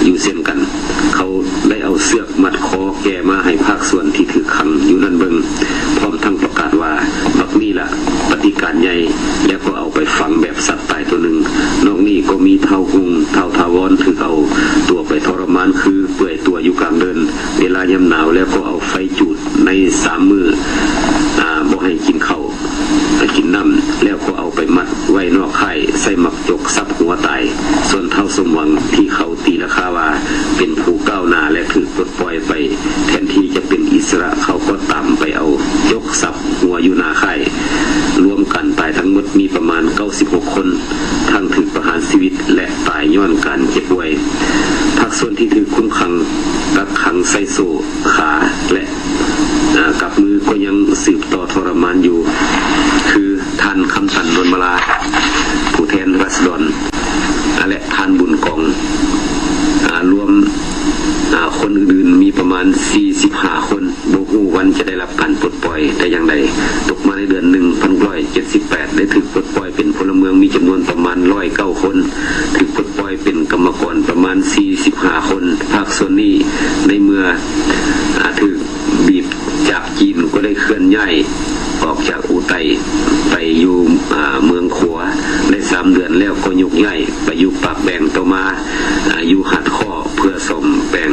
ຢູ່ເຊັ່ນກັນ. ເຂົາໄດ້ເອົາເຊືອກມັດຄໍແກ່ມາໃຫ້ພາກສ່ວນທີ່ຖືກຂັງຢູ່ນັ້ນເບິ່ງ, ພ້ອມທັງປະກາດວ່າ ບັກນີ້ລະປະຕິການໃຫຍ່, ແລ້ວກໍເອົາໄປຝັງແບບສັດຕາຍຕົວໜຶ່ງ. ນອກນີ້ກໍມີທ້າວຮຸ່ງ, ທ້າວຖາວອນ ຖືກເອົາຕົວໄປທໍລະມານ ຄືເປື່ອຍຕົວຢູ່ກາງເດີ່ນ ເວລາຍາມໜາວ, ແລ້ວກໍເອົາໄຟຈູດໃນສາມມື້, ອາ, ບໍ່ໃຫ້ກິນເຂົ້າ ກິນນ້ຳ, ແລ້ວກໍເອົາໄປມັດໄວ້ນອກຄ້າຍ ໃສ່ໝາກຈົກສັບຫົວຕາຍ. ສ່ວນທ້າວສົມຫວັງ ທີ່ເຂົາຕີລາຄາວ່າເປັນຜູ້ກ້າວໜ້າ ແລະ ຖືກປົດປ່ອຍໄປ ແທນທີ່ຈະເປັນອິດສະຫຼະ, ເຂົາກໍຕາມໄປເອົາຈົກສັບຫົວຢູ່ໜ້າຄ້າຍ. ລວມການຕາຍທັງໝົດມີປະມານເກົ້າສິບຫົກຄົນ, ທັງຖືກປະຫານຊີວິດ ແລະ ຕາຍຍ້ອນການເຈັບປ່ວຍ. ພາກສ່ວນທີ່ຖືກຄຸມຂັງ, ກັກຂັງໃສ່ໂສ້ ຂາ ແລະ ອາ ກັບມືກໍຍັງສືບຕໍ່ທໍລະມານຢູ່ ຄື ທ່ານ ຄຳຕັນ ນວນມາລາ ຜູ້ແທນລາຊະດອນ ອາ ແລະ ທ່ານ ບຸນກອງ ອາ ລວມ ອາ ຄົນອື່ນໆມີປະມານສີ່ສິບຫ້າຄົນ ບໍ່ຮູ້ວັນຈະໄດ້ຮັບການປົດປ່ອຍແຕ່ຢ່າງໃດ. ຕົກມາໃນເດືອນໜຶ່ງ ພັນເກົ້າຮ້ອຍເຈັດສິບແປດ ໄດ້ຖືກປົດປ່ອຍເປັນພົນລະເມືອງມີຈຳນວນປະມານຮ້ອຍເກົ້າຄົນ, ຖືກປົດປ່ອຍເປັນກຳມະກອນປະມານສີ່ສິບຫ້າຄົນ. ພາກສ່ວນນີ້ ໃນເມື່ອ ອາ ຖືກ ບີບຈາກຈີນກໍໄດ້ເຄື່ອນຍ້າຍອອກຈາກອູໄຕໄປຢູ່ ອາ ເມືອງຂວາໄດ້ສາມເດືອນແລ້ວ ກໍຍົກຍ້າຍໄປຢູ່ປາກແບງ, ຕໍ່ມາ ອາ ຢູ່ຫາດຄໍ້ ເພື່ອສ້ອມແປງ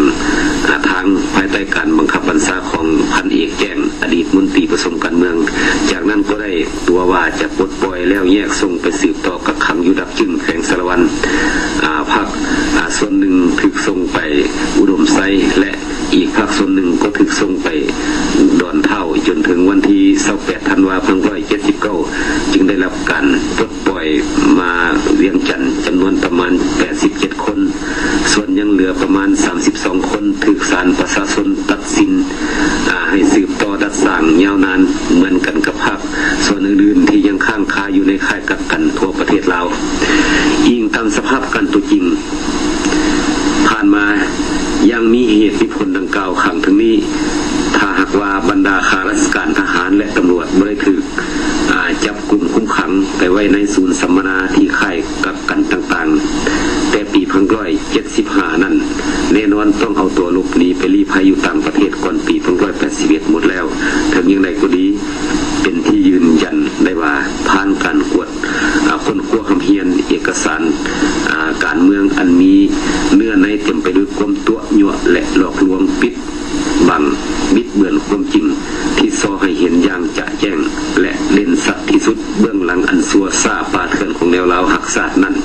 ອາ ທາງພາຍໃຕ້ການບັງຄັບບັນຊາຂອງພັນເອກແຈ້ງ ອະດີດມົນຕີກະຊວງການເມືອງ. ຈາກນັ້ນກໍໄດ້ຕົວະວ່າຈະປົດປ່ອຍແລ້ວແຍກສົ່ງໄປສືບຕໍ່ກັກຂັງຢູ່ດັບຈຶງ ແຂວງສາລະວັນ ອາ ພັກ ອາ ສ່ວນໜຶ່ງຖືກສົ່ງໄປອຸດົມໄຊ ແລະ ອີກພາກສ່ວນໜຶ່ງກໍຖືກສົ່ງໄປດອນທ້າວ ຈົນເຖິງວັນທີຊາວແປດ ທັນວາ ພັນເກົ້າຮ້ອຍເຈັດສິບເກົ້າ ຈຶ່ງໄດ້ຮັບການປົດປ່ອຍມາວຽງຈັນ ຈຳນວນປະມານແປດສິບເຈັດຄົນ, ສ່ວນຍັງເຫຼືອປະມານສາມສິບສອງຄົນ ຖືກສານປະຊາຊົນຕັດສິນ ອາ ໃຫ້ສືບຕໍ່ດັດສ້າງຍາວນານເໝືອນກັນກັບພັກສ່ວນອື່ນໆ ທີ່ຍັງຄ້າງຄາຢູ່ໃນຄ້າຍກັກກັນທົ່ວປະເທດລາວ. ອີງຕາມສະພາບການຕົວຈິງ ຜ່ານມາຍັງມີເຫດມີຜົນດັ່ງກ່າວຂ້າງເທິງນີ້, ຖ້າຫາກວ່າບັນດາຂ້າລາຊະການທະຫານ ແລະ ຕຳຫຼວດບໍ່ໄດ້ຖືກ ອາ ຈັບກຸມຄຸມຂັງໄປໄວ້ໃນສູນສຳມະນາທີ່ຄ້າຍກັກກັນຕ່າງໆ ແຕ່ປີພັນເກົ້າຮ້ອຍເຈັດສິບຫ້ານັ້ນ, ແນ່ນອນຕ້ອງເອົາຕົວຫຼົບໜີໄປລີ້ໄພຢູ່ຕ່າງປະເທດກ່ອນປີພັນເກົ້າຮ້ອຍແປດສິບເອັດໝົດແລ້ວ. ເຖິງຢ່າງໃດກໍດີ, ເປັນທີ່ຢືນຢັນໄດ້ວ່າ ຜ່ານການກວດ ອາ ຄົ້ນຄວ້າຮ່ຳຮຽນເອກະສານ ອາ ການເມືອງອັນມີເນື້ອໃນເຕັມໄປດ້ວຍຄວາມຕົວະຍົວະ ແລະ ຫຼອກລວງ ປິດບັງ ບິດເບືອນຄວາມຈິງ ທີ່ສໍໃຫ້ເຫັນຢ່າງຈະແຈ້ງ ແລະ ເດັ່ນຊັດທີ່ສຸດ ເບື້ອງຫຼັງອັນຊົ່ວຊ້າປ່າເຖື່ອນຂອງແນວລາວຮັກຊາດນັ້ນ,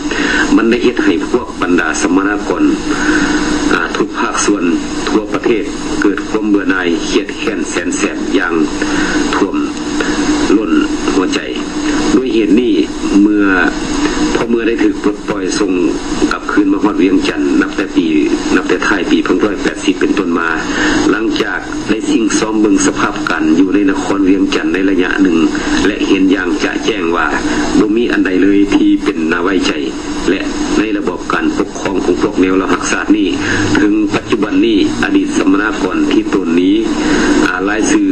ມັນໄດ້ເຮັດໃຫ້ພວກບັນດາສຳມະນາກອນ ອາ ທຸກພາກສ່ວນທົ່ວປະເທດ ເກີດຄວາມເບື່ອໜ່າຍ ຄຽດແຄ້ນແສນແສບຢ່າງຖ້ວມລົ້ນຫົວໃຈ. ດ້ວຍເຫດນີ້ ເມື່ອ ພໍເມື່ອໄດ້ຖືກປົດປ່ອຍສົ່ງກັບຄືນມາຮອດວຽງຈັນ ນັບແຕ່ປີ ນັບແຕ່ທ້າຍປີພັນເກົ້າຮ້ອຍແປດສິບເປັນຕົ້ນມາ, ຫຼັງຈາກໄດ້ສິ້ງຊອມເບິ່ງສະພາບການຢູ່ໃນນະຄອນວຽງຈັນໃນໄລຍະໜຶ່ງ ແລະ ເຫັນຢ່າງຈະແຈ້ງວ່າ ບໍ່ມີອັນໃດເລີຍທີ່ເປັນໜ້າໄວ້ໃຈ ແລະ ໃນລະບອບການປົກຄອງຂອງພວກແນວລາວຮັກຊາດນີ້, ເຖິງປັດຈຸບັນນີ້ ອະດີດສຳມະນາກອນທີ່ໂຕນໜີ ອາ ລາຍຊື່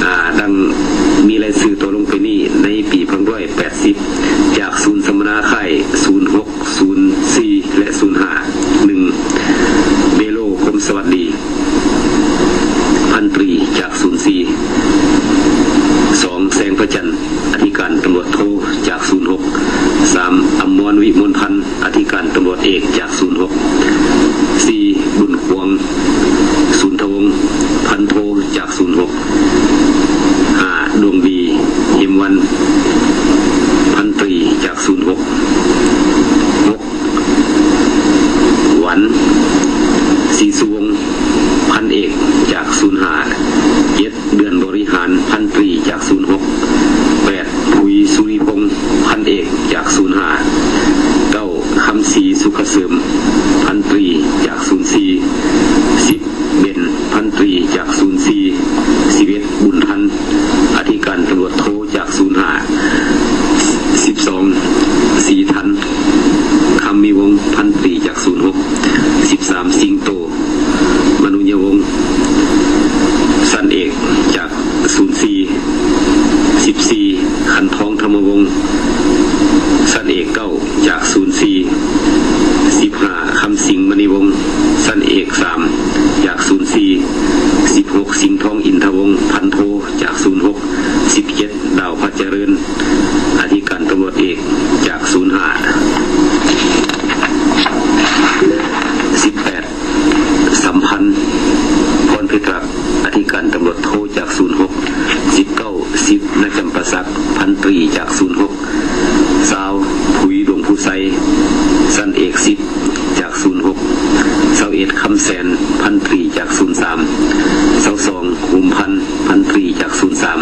ອາ ດັ່ງມີລາຍຊື່ຕໍ່ລົງໄປນີ້, ໃນປີພັນເກົ້າຮ້ອຍແປດສິບ ຈາກສູນສຳມະນາຄ້າຍ ສູນຫົກ ສູນສີ່ ແລະ ສູນຫ້າ ໜຶ່ງ ເບໂລ ພົມສະຫວັດດີ ພັນຕຣີ ຈາກສູນສີ່, ສອງ ແສງພະຈັນ ອະທິການຕຳຫຼວດໂທ ຈາກສູນຫົກ, ສາມ ອຳມອນ ວິມົນພັນ ອະທິການຕຳຫຼວດເອກ ຈາກສູນຫົກ, ສີ່ ບຸນກວາງ ສູນທະວົງ ພັນໂທ ຈາກສູນຫົກ, ຫ້າ ດວງດີ ຫິມວັນ ພັນຕຣີ ຈາກສູນຫົກ, ຫົກ ຫວັນ ສີສຸວົງ ພັນເອກ ຈາກສູນຫ້າ, ເຈັດ ເດືອນບໍລິຫານ ພັນຕຣີ ຈາກສູນຫົກ, ແປດ ຜຸຍ ສຸລິພົງ ພັນເອກ ຈາກສູນຫ້າ, ເກົ້າ ຄຳສີ ສຸຂະເສີມ ພັນຕຣີ ຈາກສູນສີ່, ສິບ ເບັນ ພັນຕຣີ ຈາກສູນສີ່, ຫຸມພັນ ພັນຕຣີຈາກສູນສາມ,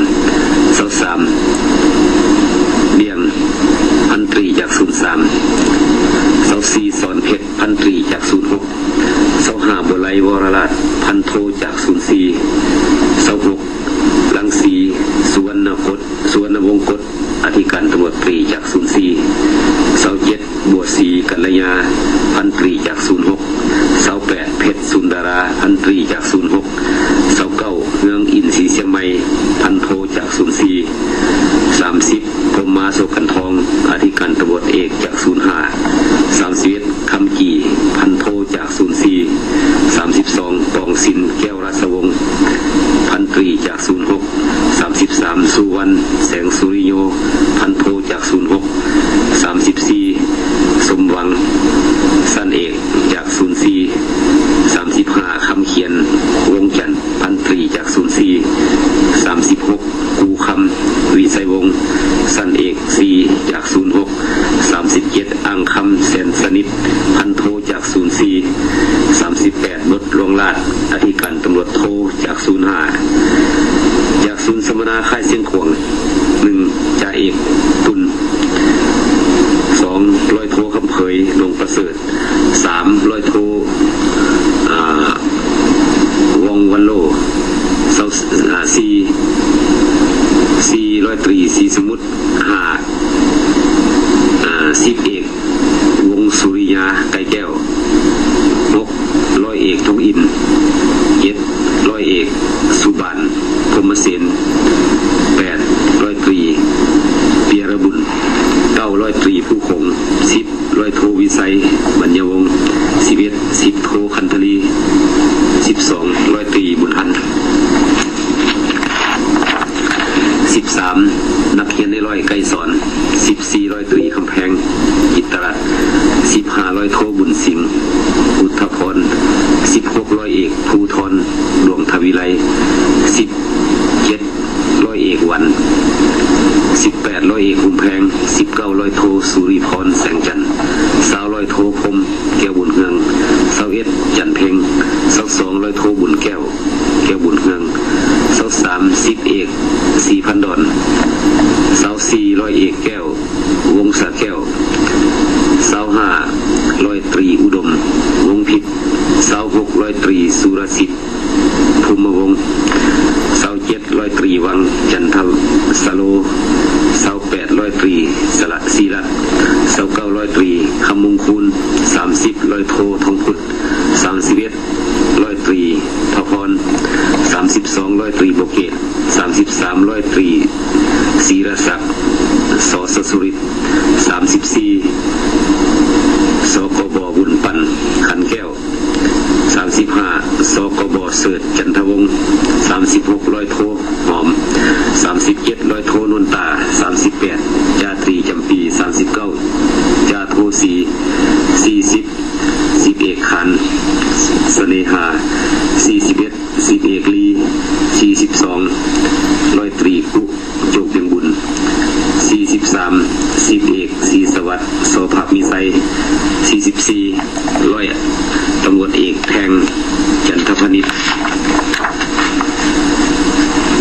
ຊາວສາມ ບຽງ ພັນຕຣີຈາກສູນສາມ, ຊາວສີ່ ສອນເພັດ ພັນຕຣີຈາກສູນຫົກ, ຊາວຫ້າ ບົວໄລ ວໍລະລາດ ພັນໂທຈາກສູນສີ່, ຊາວຫົກ ລັງສີ ສຸວັນນະກົດ ສຸວັນນະວົງກົດ ອະທິການຕຳຫຼວດຕຣີຈາກສູນສີ່, ຊາວເຈັດ ບົວສີ ກັນລະຍາ ພັນຕຣີຈາກສູນຫົກ, ຊາວແປດ ເພັດ ສຸນດາລາ ພັນຕຣີຈາກສູນຫົກ, ຊາວເກົ້າ ເຮືອງ ອິນສີຊຽງໃໝ່ ພັນໂທຈາກສູນສີ່, ສາມສິບ ພົມມາ ໂສກັນທອງ ອະທິການຕຳຫຼວດເອກຈາກສູນຫ້າ, ສາມສິບເອັດ ຄຳກີ່ ພັນໂທຈາກສູນສີ່, ສາມສິບສອງ ກອງສິນ ແກ້ວລາຊະວົງ ພັນຕຣີຈາກສູນຫົກ, ສາມສິບສາມ ສຸວັນ ແສງສຸລິໂຍ ພັນໂທຈາກສູນຫົກ, ສາມສິບສີ່ ສົມຫວັງ ຊັ້ນເອກຈາກສູນສີ່, ສາມສິບຫ້າ ຄຳຂຽນ ວົງຈັນ ພັນຕຣີຈາກສູນສີ່, ສາມສິບຫົກ ກູຄຳ ວິໄຊວົງ ຊັ້ນເອກສີ່ຈາກສູນຫົກ, ສາມສິບເຈັດ ອ່າງຄຳ ແສນສະໜິດ ພັນໂທຈາກສູນສີ່, ສາມສິບແປດ ບົດ ຫຼວງລາດ ອະທິການຕຳຫຼວດໂທຈາກສູນຫ້າ, ຈາກສູນສຳມະນາຄ້າຍຊຽງຂວາງ ໜຶ່ງ ຈ່າເອກ ຕຸນ, ສອງ ຮ້ອຍໂທ ຄຳເຜີຍ ຫຼວງປະເສີດ, ສາມ ຮ້ອຍໂທ ອາ ວອງວັນໂລ, ຊາວ ອາ ສີ່ ສີ່ ຮ້ອຍຕຣີ ສີສະໝຸດ, ຫ້າ ອາ ສິບເອກ ວົງສຸລິຍາ ໄກ່ແກ້ວ, ຫົກ ຮ້ອຍເອກ ທອງອິນ, ເຈັດ ຮ້ອຍເອກ ສຸບານ ພົມມະເສນ, ແປດ ຮ້ອຍຕຣີ ເປຍລະບຸນ, ເກົ້າ ຮ້ອຍຕຣີ ພູຂົງ, ສິບ ຮ້ອຍໂທ ວິໄຊ ບັນຍະວົງ, ສິບເອັດ ສິບໂທ ຄັນທະລີ, ສິບສອງ ຮ້ອຍຕຣີ ບຸນທັນ, ສິບສາມ ນັກຮຽນນາຍຮ້ອຍ ໄກສອນ, ສິບສີ່ ຮ້ອຍຕຣີ ຄຳແພງ ຈິດຕະລັດ, ສິບຫ້າ ຮ້ອຍໂທ ບຸນສິງ ອຸດທະພອນ, ສິບຫົກ ຮ້ອຍເອກ ພູທອນ ດວງທະວິໄລ, ສິບເຈັດ ຮ້ອຍເອກ ວັນ, ສິບແປດ ຮ້ອຍເອກ ຫຸມແພງ, ສິບເກົ້າ ຮ້ອຍໂທ ສຸລິພອນ ແສງຈັນ, ຊາວ ຮ້ອຍໂທ ພົມ ແກ້ວບຸນເຮືອງ, ຊາວເອັດ ຈັນເພັງ, ຊາວສອງ ຮ້ອຍໂທ ບຸນແກ້ວ ແກ້ວບຸນເຮືອງ, ຊາວສາມ ສິບເອກ ສີພັນດອນ, ຊາວສີ່ ຮ້ອຍເອກ ແກ້ວ ວົງສາແກ້ວ, ຊາວຫ້າ ຮ້ອຍຕຣີ ອຸດົມ ວົງພິດ, ຊາວຫົກ ຮ້ອຍຕຣີ ສຸລະສິດ ພູມມະວົງ, ຊາວເຈັດ ຮ້ອຍຕຣີ ວັງ ຈັນທະສະໂລ, ຊາວແປດ ຮ້ອຍຕຣີ ສະລະສີລັດ, ຊາວເກົ້າ ຮ້ອຍຕຣີ ຄຳມົງຄູນ, ສາມສິບ ຮ້ອຍໂທ ທອງພຸດ, ສາມສິບເອັດ ຮ້ອຍຕຣີ ພະພອນ, ສາມສິບສອງ ຮ້ອຍຕຣີ ບົວເກດ, ສາມສິບສາມ ຮ້ອຍຕຣີ ສີລະສັກ ສ ສະສຸລິດ, ສາມສິບສີ່ ສກບ ບຸນປັນ ຂັນແກ້ວ, ສາມສິບຫ້າ ສກບ ເສີດ ຈັນທະວົງ, ສາມສິບຫົກ ຮ້ອຍໂທ ຫອມ, ສາມສິບເຈັດ ຮ້ອຍໂທ ນວນຕາ, ສາມສິບແປດ ຈາຕຣີ ຈຳປີ, ສາມສິບເກົ້າ ຈາໂທສີ, ສີ່ສິບ ສິບເອກ ຂານ ສະເໜຫາ, ສີ່ສິບເອັດ ສິບເອກ ລີ, ສີ່ສິບສອງ ຮ້ອຍຕຣີ ກຸ ໂຈກວຽງບຸນ, ສີ່ສິບສາມ ສິບເອກ ສີສະຫວັດ ໂສພາບມີໄຊ, ສີ່ສິບສີ່ ຮ້ອຍຕຳຫຼວດເອກ ແພງ ຈັນທະພານິດ.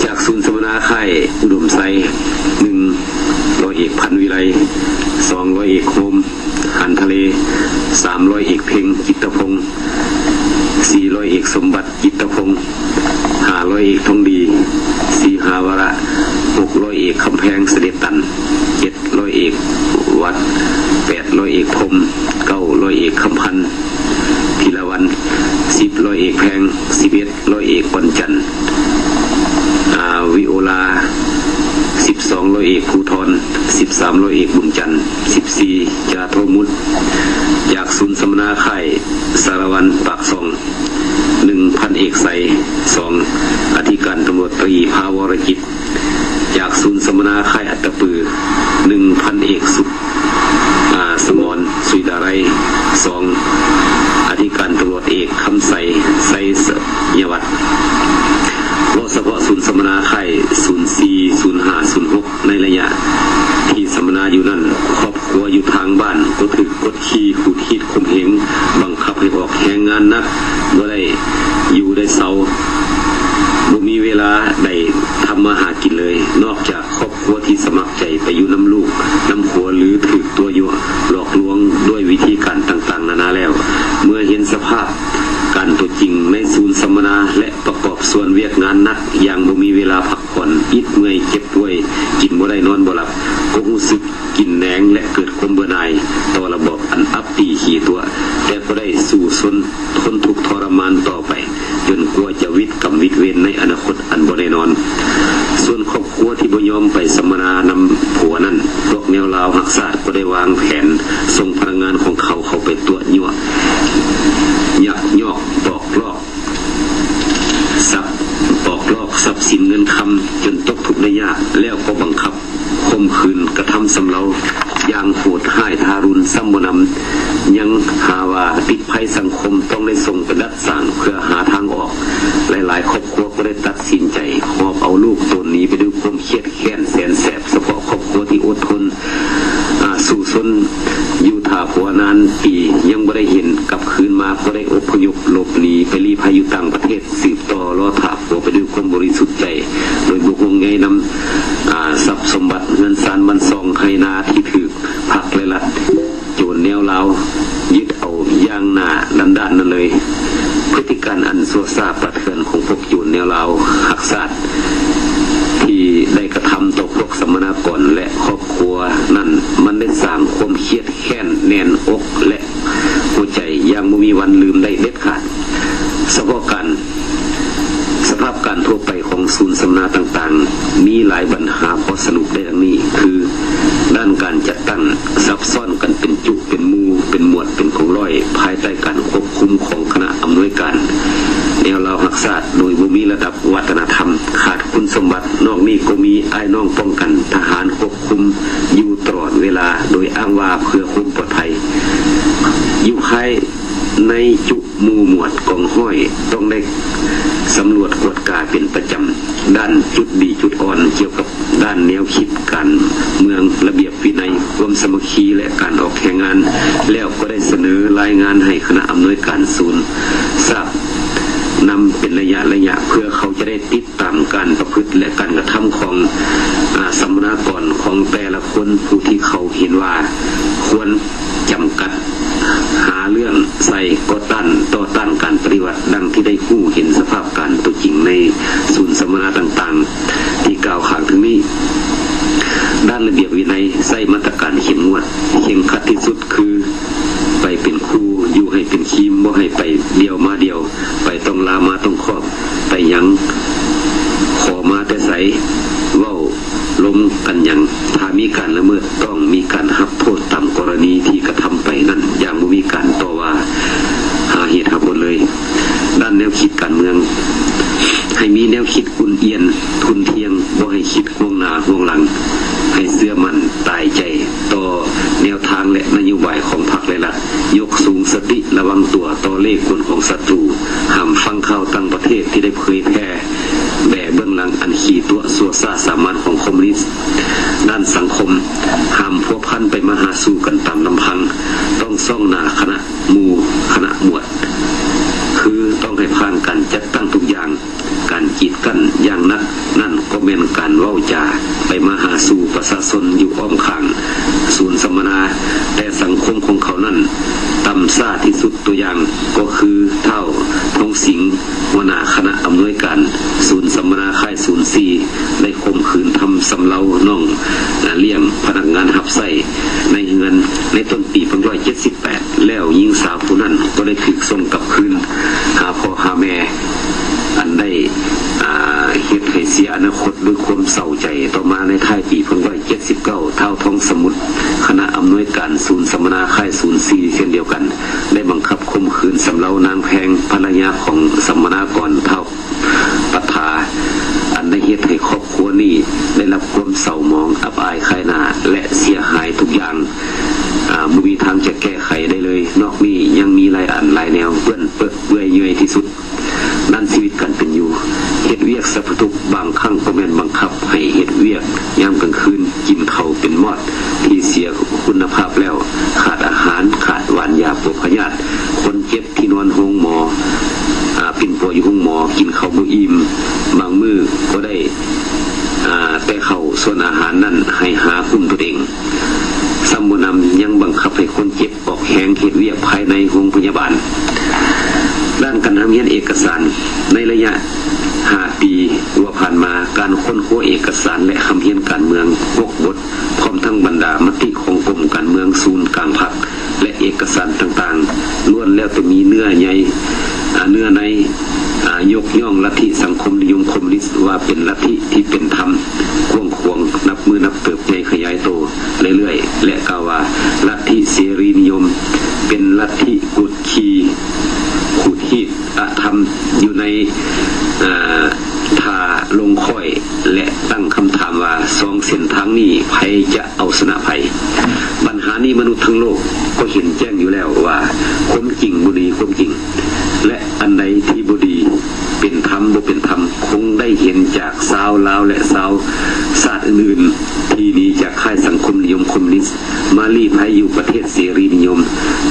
ຈາກສູນສຳມະນາຄ້າຍອຸດົມໄຊ, ໜຶ່ງ ຮ້ອຍເອກ ພັນວິໄລ, ສອງ ຮ້ອຍເອກ ໂຮມ ຫານທະເລ, ສາມ ຮ້ອຍເອກ ເພັງ ຈິດຕະພົງ, ສີ່ ຮ້ອຍເອກ ສົມບັດ ຈິດຕະພົງ, ຫ້າ ຮ້ອຍເອກ ທອງດີ ສີຫາວະລະ, ຫົກ ຮ້ອຍເອກ ຄຳແພງ ສະເດັດຕັນ, ເຈັດ ຮ້ອຍເອກ ວັດ, ແປດ ຮ້ອຍເອກ ພົມ, ເກົ້າ ຮ້ອຍເອກ ຄຳພັນ ພິລະວັນ, ສິບ ຮ້ອຍເອກ ແພງ, ສິບເອັດ ຮ້ອຍເອກ ວັນຈັນ ອາ ວິໂອລາ, ສິບສອງ ຮ້ອຍເອກ ພູທອນ, ສິບສາມ ຮ້ອຍເອກ ບຸນຈັນ, ສິບສີ່ ຈາໂທມຸດ. ຈາກສູນສຳມະນາຄ້າຍສາລະວັນ ປາກຊ່ອງ, ໜຶ່ງ ພັນເອກ ໄຊ, ສອງ ອະທິການຕຳຫຼວດຕຣີ ພາວໍລະຈິດ. ຈາກສູນສຳມະນາຄ້າຍອັດຕະປື, ໜຶ່ງ ພັນເອກ ສຸດ ອາ ສະໝອນ ສຸຍດາໄລ, ສອງ ອະທິການຕຳຫຼວດເອກ ຄຳໄຊ ໄຊຍະວັດ. ເວົ້າສະເພາະສູນສຳມະນາຄ້າຍ ສູນສີ່ ສູນຫ້າ ສູນຫົກ ໃນໄລຍະທີ່ສຳມະນາຢູ່ນັ້ນ, ຄອບຄົວຢູ່ທາງບ້ານກໍຖືກກົດຂີ່ ຂູດຮີດຂົ່ມເຫງ, ບັງຄັບໃຫ້ອອກແຮງງານໜັກ, ບໍ່ໄດ້ຢູ່ໄດ້ເຊົາ, ບໍ່ມີເວລາໄດ້ທຳມາຫາກິນເລີຍ. ນອກຈາກຄອບຄົວທີ່ສະໝັກໃຈໄປຢູ່ນຳລູກນຳຜົວ ຫຼື ຖືກຕົວະຍົວະຫຼອກລວງດ້ວຍວິທີການຕ່າງໆນານາແລ້ວ, ເມື່ອເຫັນສະພາບການຕົວຈິງໃນສູນສຳມະນາ ແລະ ປະກອບສ່ວນວຽກງານໜັກຢ່າງບໍ່ມີເວລາພັກຜ່ອນ, ອິດເມື່ອຍເຈັບປ່ວຍ, ກິນບໍ່ໄດ້ນອນບໍ່ຫຼັບ, ກໍຮູ້ສຶກ ກິນແໜງ ແລະ ເກີດຄວາມເບື່ອໜ່າຍຕໍ່ລະບອບອັນອັບຕີຂີ້ຕົວະ, ແຕ່ກໍໄດ້ສູ້ຊົນທົນທຸກທໍລະມານຕໍ່ໄປ ຈົນກວ່າຈະວິດກຳວິດເວນໃນອະນາຄົດອັນບໍ່ແນ່ນອນ. ສ່ວນຄອບຄົວທີ່ບໍ່ຍອມໄປສຳມະນານຳຜົວນັ້ນ, ພວກແນວລາວຮັກຊາດກໍໄດ້ວາງແຜນສົ່ງພະນັກງານຂອງເຂົາເຂົ້າໄປຕົວະຍົວະ, ຍັກຍອກ, ປອກລອກ ຊັບ ປອກລອກຊັບສິນເງິນຄຳຈົນຕົກທຸກໄດ້ຍາກ, ແລ້ວກໍບັງຄັບຂົ່ມຂືນກະທຳຊຳເລົາຢ່າງໂຫດຮ້າຍທາລຸນ. ຊ້ຳບໍ່ນຳ ຍັງຫາວ່າຕິດໄພສັງຄົມ ຕ້ອງໄດ້ສົ່ງໄປດັດສ້າງເພື່ອຫາທາງອອກ. ຫຼາຍໆຄອບຄົວກໍໄດ້ຕັດສິນໃຈຫອບເອົາລູກຕົນໜີໄປດ້ວຍຄວາມຄຽດແຄ້ນແສນແສບ. ສະເພາະຄອບຄົວທີ່ອົດທົນ ອາ ສູ້ຊົນຢູ່ຖ້າຜົວນານປີ ຍັງບໍ່ໄດ້ເຫັນກັບຄືນມາ ກໍໄດ້ອົບພະຍົບຫຼົບໜີໄປລີ້ໄພຢູ່ຕ່າງປະເທດ ສືບຕໍ່ລໍຖ້າຜົວໄປດ້ວຍຄວາມບໍລິສຸດໃຈ ໂດຍບໍ່ຫ່ວງໃຍນຳ ອາ ຊັບສົມບັດເຮືອນຊານບ້ານຊ່ອງໄຮ່ນາທີ່ຖືກພັກ ແລະ ລັດໂຈນແນວລາວຍຶດເອົາຢ່າງໜ້າດັນດານນັ້ນເລີຍ. ພຶດຕິການອັນຊົ່ວຊ້າປ່າເຖື່ອນຂອງພວກໂຈນແນວລາວຮັກຊາດ ທີ່ໄດ້ກະທຳຕໍ່ພວກສຳມະນາກອນ ແລະ ຄອບຄົວນັ້ນ ມັນໄດ້ສ້າງຄວາມຄຽດແຄ້ນແໜ້ນອົກ ແລະ ຫົວໃຈຢ່າງບໍ່ມີວັນລືມໄດ້ເດັດຂາດ. ສະເພາະການ ສະພາບການທົ່ວໄປຂອງສູນສຳມະນາຕ່າງໆ ມີຫຼາຍບັນຫາພໍສະຫຼຸບໄດ້ດັ່ງນີ້ ຄື ດ້ານການຈັດຕັ້ງ ຊັບຊ້ອນກັນເປັນຈຸ ເປັນໝູ່ ເປັນໝວດ ເປັນກອງຮ້ອຍ ພາຍໃຕ້ການຄວບຄຸມຂອງຄະນະອຳນວຍການແນວລາວຮັກຊາດ ໂດຍບໍ່ມີລະດັບວັດທະນະທຳ, ຂາດຄຸນສົມບັດ. ນອກນີ້ກໍມີອ້າຍນ້ອງປ້ອງກັນ, ທະຫານຄວບຄຸມຢູ່ຕະຫຼອດເວລາ ໂດຍອ້າງວ່າເພື່ອຄວາມປອດໄພ. ຢູ່ພາຍໃນຈຸ ໝູ່ໝວດກອງຮ້ອຍ ຕ້ອງໄດ້ສຳຫຼວດກວດກາເປັນປະຈຳ ດ້ານຈຸດດີຈຸດອ່ອນ ກ່ຽວກັບດ້ານແນວຄິດການເມືອງ, ລະບຽບວິໄນ, ຄວາມສາມັກຄີ ແລະ ການອອກແຮງງານ, ແລ້ວກໍໄດ້ສະເໜີລາຍງານໃຫ້ຄະນະອຳນວຍການສູນຊາບນຳເປັນໄລຍະໆ ເພື່ອເຂົາຈະໄດ້ຕິດຕາມການປະພຶດ ແລະ ການກະທຳຂອງ ອາ ສຳມະນາກອນຂອງແຕ່ລະຄົນ ຜູ້ທີ່ເຂົາເຫັນວ່າຄວນ ຈຳກັດ, ຫາເລື່ອງໃສ່, ກໍຕ້ານ, ຕໍ່ຕ້ານການປະຕິວັດ, ດັ່ງທີ່ໄດ້ຮູ້ເຫັນສະພາບການຕົວຈິງໃນສູນສຳມະນາຕ່າງໆ ທີ່ກ່າວຂ້າງເທິງນີ້. ດ້ານລະບຽບວິໄນ ໃຊ້ມາດຕະການເຂັ້ມງວດ, ເຄັ່ງຄັດທີ່ສຸດ ຄື ໄປເປັນຄູ່, ຢູ່ໃຫ້ເປັນທີມ, ບໍ່ໃຫ້ໄປດຽວມາດຽວ, ໄປຕ້ອງລາມາຕ້ອງຄອບ, ໄປຫຍັງ, ຂໍມາແຕ່ໃສ, ເວົ້າ ລົມກັນຫຍັງ, ຖ້າມີການລະເມີດ ຕ້ອງມີການຮັບໂທດຕາມກໍລະນີທີ່ກະທຳໄປນັ້ນ ຢ່າງບໍ່ມີການຕໍ່ວ່າຫາເຫດຫາຜົນເລີຍ. ດ້ານແນວຄິດການເມືອງ, ໃຫ້ມີແນວຄິດອຸ່ນອຽນ, ທຸ່ນທ່ຽງ, ບໍ່ໃຫ້ຄິດຫ່ວງໜ້າຫ່ວງຫຼັງ, ໃຫ້ເຊື່ອໝັ້ນຕາຍໃຈຕໍ່ແນວທາງ ແລະ ນະໂຍບາຍຂອງພັກ ແລະ ລັດ, ຍົກສູງສະຕິລະວັງຕົວຕໍ່ເລ່ກົນຂອງສັດຕູ, ຫ້າມຟັງຂ່າວຕ່າງປະເທດທີ່ໄດ້ເຜີຍແຜ່ ແບເບື້ອງຫຼັງອັນຂີ້ຕົວະຊົ່ວຊ້າສາມານຂອງຄອມມູນິດ. ດ້ານສັງຄົມ, ຫ້າມພົວພັນໄປມາຫາສູ່ກັນຕາມລຳພັງ, ຕ້ອງສ່ອງໜ້າຄະນະໝູ່ຄະນະໝວດ, ຄືຕ້ອງໃຫ້ຜ່ານການຈັດຕັ້ງທຸກຢ່າງ. ການກີດກັ້ນຢ່າງໜັກນັ້ນກໍແມ່ນການເວົ້າຈາໄປມາຫາສູ່ປະຊາຊົນຢູ່ອ້ອມຂ້າງສູນສຳມະນາ, ແຕ່ສັງຄົມຂອງເຂົານັ້ນຕ່ຳຊ້າທີ່ສຸດ. ຕົວຢ່າງກໍຄືທ້າວ ທອງສິງ ຫົວໜ້າຄະນະອຳນວຍການສູນສຳມະນາຄ້າຍສູນສີ່ ໄດ້ຂົ່ມຂືນທຳຊຳເລົານ້ອງລ້ຽງພະນັກງານຮັບໃຊ້ໃນເຮືອນໃນຕົ້ນປີໜຶ່ງພັນເກົ້າຮ້ອຍເຈັດສິບແປດ ແລ້ວຍິງສາວຜູ້ນັ້ນກໍໄດ້ຖືກສົ່ງກັບຄືນຫາພໍ່ຫາແມ່ ອັນໄດ້ ອາ ເຮັດໃຫ້ເສຍອະນາຄົດດ້ວຍຄວາມເສົ້າໃຈ. ຕໍ່ມາໃນທ້າຍປີໜຶ່ງພັນເກົ້າຮ້ອຍເຈັດສິບເກົ້າ ທ້າວ ທອງສະໝຸດ ຄະນະອຳນວຍການສູນສຳມະນາຄ້າຍສູນສີ່ ເຊັ່ນດຽວກັນ ໄດ້ບັງຄັບຂົ່ມຂືນຊຳເລົານາງແພງ ພັນລະຍາຂອງສຳມະນາກອນທ້າວປັດຖາ ອັນໄດ້ເຮັດໃຫ້ຄອບຄົວນີ້ໄດ້ຮັບຄວາມເສົ້າໝອງອັບອາຍຂາຍໜ້າ ແລະ ເສຍຫາຍທຸກຢ່າງ ອາ ບໍ່ມີທາງຈະແກ້ໄຂໄດ້ເລີຍ. ນອກນີ້ຍັງມີຫຼາຍອັນຫຼາຍແນວເປື້ອນເປິເປື່ອຍເຫຍື່ອຍທີ່ສຸດ. ດ້ານຊີວິດການເປັນຢູ່ ເຮັດວຽກສະເພາະທຸກ ບາງຄັ້ງກໍແມ່ນບັງຄັບໃຫ້ເຮັດວຽກຍາມກາງຄືນ, ກິນເຂົ້າເປັນມອດທີ່ເສຍຄຸນນະພາບແລ້ວ, ຂາດອາຫານ, ຂາດຫວ່ານຢາປົວພະຍາດ, ຄົນເຈັບທີ່ນອນໂຮງໝໍ, ອາ, ປິ່ນປົວຢູ່ໂຮງໝໍ, ກິນເຂົ້າມື້ ອີ່ມ, ບາງມື້ກໍໄດ້ ອາ ແຕ່ເຂົ້າສວນອາຫານນັ້ນໃຫ້ຫາກຸ້ມຕົນເອງ, ຊ້ຳບໍ່ໜຳຍັງບັງຄັບໃຫ້ຄົນເຈັບອອກແຮງເຮັດວຽກພາຍໃນໂຮງພະຍາບານ. ດ້ານການຮ່ຳຮຽນເອກະສານ, ໃນໄລຍະຫ້າປີກວ່າຜ່ານມາ, ການຄົ້ນຄວ້າເອກະສານ ແລະ ຮ່ຳຮຽນການເມືອງຫົກບົດ ພ້ອມທັງບັນດາມະຕິຂອງກົມການເມືອງ, ສູນກາງພັກ ແລະ ເອກະສານຕ່າງໆ ລ້ວນແລ້ວແຕ່ມີເນື້ອໃຍ ອາ ເນື້ອໃນ ອາ ຍົກຍ້ອງລັດທິສັງຄົມນິຍົມຄອມມູນິດວ່າເປັນລັດທິທີ່ເປັນທຳ, ກວ້າງຂວາງ, ນັບມື້ນັບເຕີບໃຫຍ່ຂະຫຍາຍໂຕເລື້ອຍໆ ແລະ ກ່າວວ່າລັດທິເສລີນິຍົມເປັນລັດທິກົດຂີ່ຂູດຮີດອະທຳຢູ່ໃນ ອາ ທ່າລົງຄ້ອຍ ແລະ ຕັ້ງຄຳຖາມວ່າ ສອງເສັ້ນທາງນີ້ ໃຜຈະເອົາຊະນະໃຜ? ບັນຫານີ້ມະນຸດທັງໂລກກໍເຫັນແຈ້ງຢູ່ແລ້ວວ່າ ຄວາມຈິງບໍ່ໜີຄວາມຈິງ ແລະ ອັນໃດທີ່ບໍ່ດີ ເປັນທຳບໍ່ເປັນທຳ ຄົງໄດ້ເຫັນຈາກຊາວລາວ ແລະ ຊາວຊາດອື່ນໆ ທີ່ໜີຈາກຄ້າຍສັງຄົມນິຍົມຄອມມູນິດ ມາລີ້ໄພຢູ່ປະເທດເສລີນິຍົມ,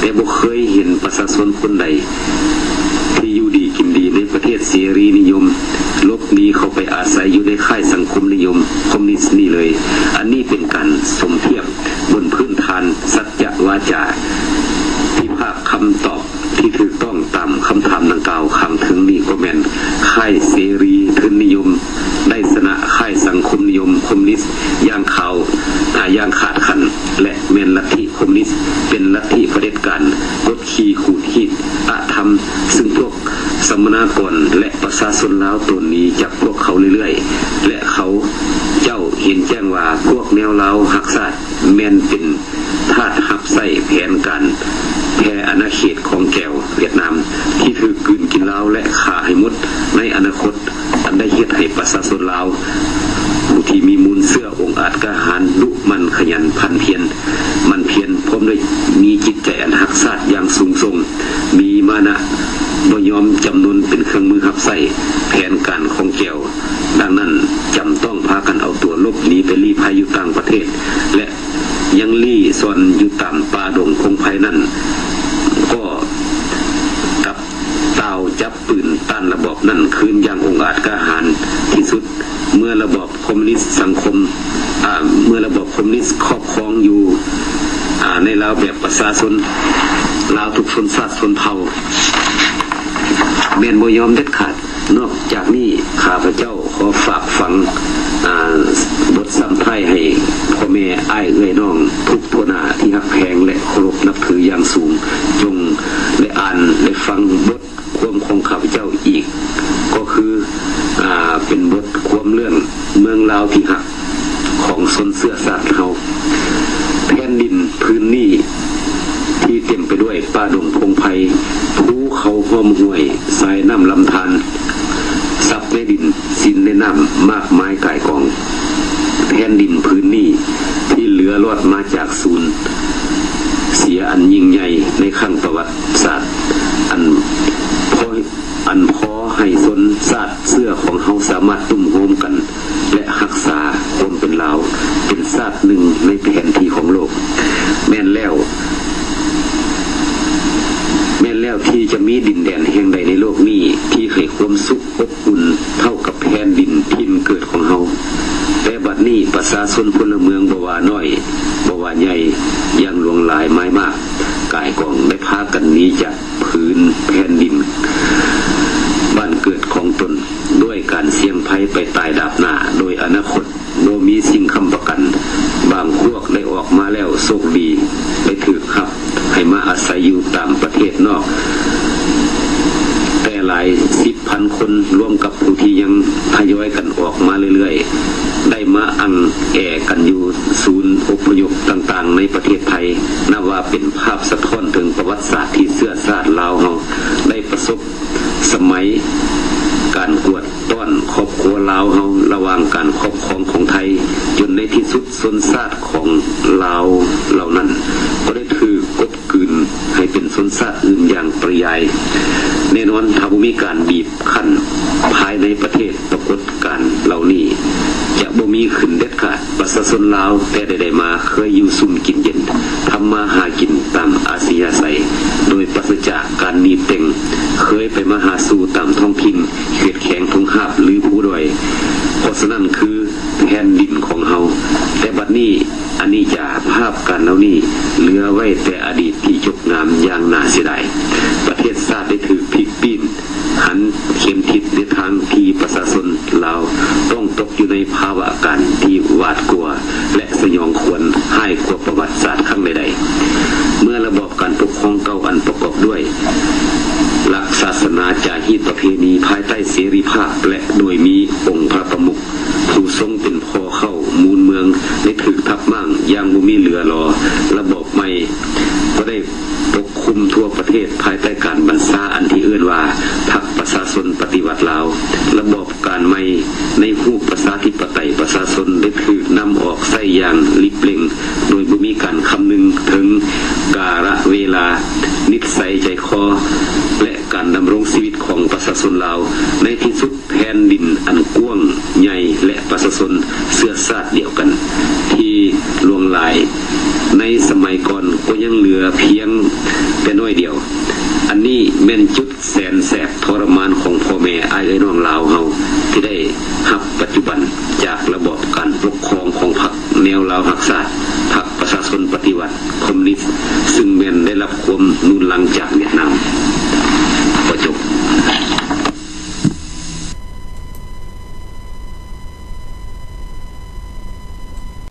ແຕ່ບໍ່ເຄີຍເຫັນປະຊາຊົນຄົນໃດທີ່ຢູ່ດີກິນດີໃນປະເທດເສລີນິຍົມ ຫຼົບໜີເຂົ້າໄປອາໄສຢູ່ໃນຄ້າຍສັງຄົມນິຍົມຄອມມູນິດນີ້ເລີຍ. ອັນນີ້ເປັນການສົມທຽບບົນພື້ນຖານສັດຈະວາຈາ. ທີ່ພາກຄຳຕອບທີ່ຖືກຕ້ອງຕາມຄຳຖາມດັ່ງກ່າວຂ້າງເທິງນີ້ກໍແມ່ນ ຄ້າຍເສລີທຶນນິຍົມ ໄດ້ຊະນະຄ້າຍສັງຄົມນິຍົມຄອມມູນິດຢ່າງຂາວ ອາ ຢ່າງຂາດຂັນ ແລະ ແມ່ນລັດທິຄອມມູນິດ ເປັນລັດທິຜະເດັດການ ກົດຂີ່ຂູດຮີດອະທຳ ຊຶ່ງພວກສຳມະນາກອນ ແລະ ປະຊາຊົນລາວໂຕນໜີຈາກພວກເຂົາເລື້ອຍໆ ແລະ ເຂົາເຈົ້າເຫັນແຈ້ງວ່າ ພວກແນວລາວຮັກຊາດ ແມ່ນເປັນທາດຮັບໃຊ້ແຜນການແຜ່ອານາເຂດຂອງແກວຫວຽດນາມ ທີ່ຖືກກືນກິນລາວ ແລະ ຂ້າໃຫ້ໝົດໃນອະນາຄົດ, ອັນໄດ້ເຮັດໃຫ້ປະຊາຊົນລາວ ຜູ້ທີ່ມີມູນເຊື້ອອົງອາດກ້າຫານ, ດຸໝັ່ນຂະຫຍັນ, ພັນພຽນ, ໝັ່ນພຽນ, ພ້ອມດ້ວຍມີຈິດໃຈອັນຮັກຊາດຢ່າງສູງສົ່ງ, ມີມານະ, ບໍ່ຍອມຈຳນົນເປັນເຄື່ອງມືຮັບໃຊ້ແຜນການຂອງແກວ. ດັ່ງນັ້ນ, ຈຳຕ້ອງພາກັນເອົາຕົວຫຼົບໜີໄປລີ້ໄພຢູ່ຕ່າງປະເທດ ແລະ ຍັງລີ້ຊ່ອນຢູ່ຕາມປ່າດົງພົງໄພນັ້ນ, ກໍກັບຕ່າວຈັບປືນຕ້ານລະບອບນັ້ນຄືນຢ່າງອົງອາດກ້າຫານທີ່ສຸດ. ເມື່ອລະບອບຄອມມູນິດສັງຄົມ, ອາ, ເມື່ອລະບອບຄອມມູນິດຄອບຄອງຢູ່, ອາ, ໃນລາວແບບປະຊາຊົນລາວທຸກຊົນຊາດຊົນເຜົ່າ ແມ່ນບໍ່ຍອມເດັດຂາດ. ນອກຈາກນີ້ ຂ້າພະເຈົ້າຂໍຝາກຝັງ, ອາ, ບົດຊ້ຳທ້າຍໃຫ້ພໍ່ແມ່, ອ້າຍເອື້ອຍນ້ອງ ທຸກທົ່ວໜ້າທີ່ຮັກແພງ ແລະ ເຄົາລົບນັບຖືຢ່າງສູງ, ຈົ່ງໄດ້ອ່ານໄດ້ຟັງບົດຄວາມຂອງຂ້າພະເຈົ້າອີກ, ກໍຄື, ອາ, ເປັນບົດຄວາມເລື່ອງເມືອງລາວທີ່ຮັກ ຂອງຊົນເຊື້ອຊາດເຮົາ. ແຜ່ນດິນພື້ນນີ້ທີ່ເຕັມໄປດ້ວຍປ່າດົງພົງໄພ, ພູເຂົາຫ້ອມຫ້ວຍ, ສາຍນ້ຳລຳທານ, ຊັບໃນດິນ, ສິນໃນນ້ຳ ມາກມາຍກ່າຍກອງ. ແຜ່ນດິນພື້ນນີ້ທີ່ເຫຼືອລອດມາຈາກສູນເສຍອັນຍິ່ງໃຫຍ່ໃນຄັ້ງປະຫວັດສາດ, ອັນພໍ ອັນພໍໃຫ້ຊົນຊາດເຊື້ອຂອງເຮົາສາມາດຕຸ້ມໂຮມກັນ ແລະ ຮັກສາຄວາມເປັນລາວເປັນຊາດໜຶ່ງໃນແຜນທີ່ຂອງໂລກ. ແມ່ນແລ້ວ, ແມ່ນແລ້ວທີ່ຈະມີດິນແດນແຫ່ງໃດໃນໂລກນີ້ທີ່ໃຫ້ຄວາມສຸກອົບອຸ່ນເທົ່າກັບແຜ່ນດິນຖິ່ນເກີດຂອງເຮົາ. ແຕ່ບັດນີ້ປະຊາຊົນພົນລະເມືອງບໍ່ວ່ານ້ອຍ ບໍ່ວ່າໃຫຍ່ ຢ່າງຫຼວງຫຼາຍມາຍມາກ ກ່າຍກອງໄດ້ພາກັນໜີຈາກ ພື້ນແຜ່ນດິນບ້ານເກີດຂອງຕົນ ດ້ວຍການສ່ຽງໄພໄປຕາຍດາບໜ້າ ໂດຍອະນາຄົດບໍ່ມີສິ່ງຄ້ຳປະກັນ. ບາງພວກໄດ້ອອກມາແລ້ວໂຊກດີ ໄດ້ຖືກຮັບໃຫ້ມາອາໄສຢູ່ຕາມປະເທດນອກ ແຕ່ຫຼາຍສິບພັນຄົນ ລວມກັບຜູ້ທີ່ຍັງທະຍອຍກັນອອກມາເລື້ອຍໆ ໄດ້ມາອັ່ງແອກັນຢູ່ສູນອົບພະຍົບຕ່າງໆໃນປະເທດໄທ ນັບວ່າເປັນ ພາບສະທ້ອນເຖິງປະຫວັດສາດທີ່ເຊື້ອຊາດລາວເຮົາໄດ້ປະສົບສະໄໝການກວດຕ້ອນຄອບຄົວລາວເຮົາລະຫວ່າງການຄອບຄອງຂອງໄທ, ຈົນໃນທີ່ສຸດຊົນຊາດຂອງລາວເຫຼົ່ານັ້ນກໍໄດ້ຖືກກົບກືນໃຫ້ເປັນຊົນຊາດອື່ນຢ່າງປະລິຍາຍ. ແນ່ນອນ, ຖ້າບໍ່ມີການບີບ ຂັ້ນພາຍໃນປະເທດ ປາກົດການເຫຼົ່ານີ້ຈະບໍ່ມີຂຶ້ນເດັດຂາດ. ປະຊາຊົນລາວແຕ່ໃດໆມາເຄີຍຢູ່ຊຸ່ມກິນເຢັນ, ທຳມາຫາກິນຕາມອັດສະຍາໄສ ໂດຍປາສະຈາກການໜີບເຕັງ, ເຄີຍໄປມາຫາສູ່ຕາມທ້ອງຖິ່ນເຂດແຂວງທົ່ງໄຫ ດ້ວຍ ເພາະສະນັ້ນຄືແຜ່ນດິນຂອງເຮົາ. ແຕ່ບັດນີ້ອະນິຈາພາບການເຫຼົ່ານີ້ເຫຼືອໄວ້ແຕ່ອະດີດທີ່ຈົບງາມຢ່າງໜ້າເສຍດາຍ. ປະເທດຊາດໄດ້ຖືກພິກປີ້ນຫັນເຂັມທິດໃນທາງທີ່ປະຊາຊົນລາວຕ້ອງຕົກຢູ່ໃນພາວະການທີ່ຫວາດກົວ ແລະ ສະຫຍອງຂວັນຮ້າຍກວ່າປະຫວັດສາດຄັ້ງໃດໆ. ເມື່ອລະບອບການປົກຄອງເກົ່າອັນປະກອບດ້ວຍຫຼັກສາສະໜາ ຈາຮີດປະເພນີ ພາຍໃຕ້ເສລີພາບ ແລະ ໂດຍມີອົງພະປະມຸກຜູ້ຊົງເປັນພໍ່ເຄົ້າມູນເມືອງໄດ້ຖືກທັບມ້າງຢ່າງບໍ່ມີເຫຼືອລໍ. ລະບອບໃໝ່ກໍໄດ້ປົກຄຸມທົ່ວປະເທດພາຍໃຕ້ການບັນຊາອັນທີ່ເອີ້ນວ່າພັກປະຊາຊົນປະຕິວັດລາວ. ລະບອບ ການໃໝ່ໃນຮູບປະຊາທິປະໄຕ ປະຊາຊົນໄດ້ຖືກນຳອອກໃຊ້ຢ່າງລິບເລັ່ງ ໂດຍບໍ່ມີການຄຳນຶງເຖິງກາລະເວລາ, ນິດໄສໃຈຄໍ ແລະ ການດຳລົງຊີວິດຂອງປະຊາຊົນລາວ. ໃນທີ່ສຸດ, ແຜ່ນດິນອັນກວ້າງໃຫຍ່ ແລະ ປະຊາຊົນເຊື້ອຊາດດຽວກັນທີ່ຫຼວງຫຼາຍໃນສະໄໝກ່ອນ ກໍຍັງເຫຼືອພຽງແຕ່ໜ້ອຍດຽວ. ອັນນີ້ແມ່ນຈຸດ ແສນແສບທໍລະມານຂອງພໍ່ແມ່ອ້າຍເອື້ອຍນ້ອງລາວເຮົາທີ່ໄດ້ຮັບປັດຈຸບັນຈາກລະບອບການປົກຄອງຂອງພັກແນວລາວຮັກຊາດ, ພັກປະຊາຊົນປະຕິວັດຄອມມູນິດ, ຊຶ່ງແມ່ນໄດ້ຮັບຄວາມ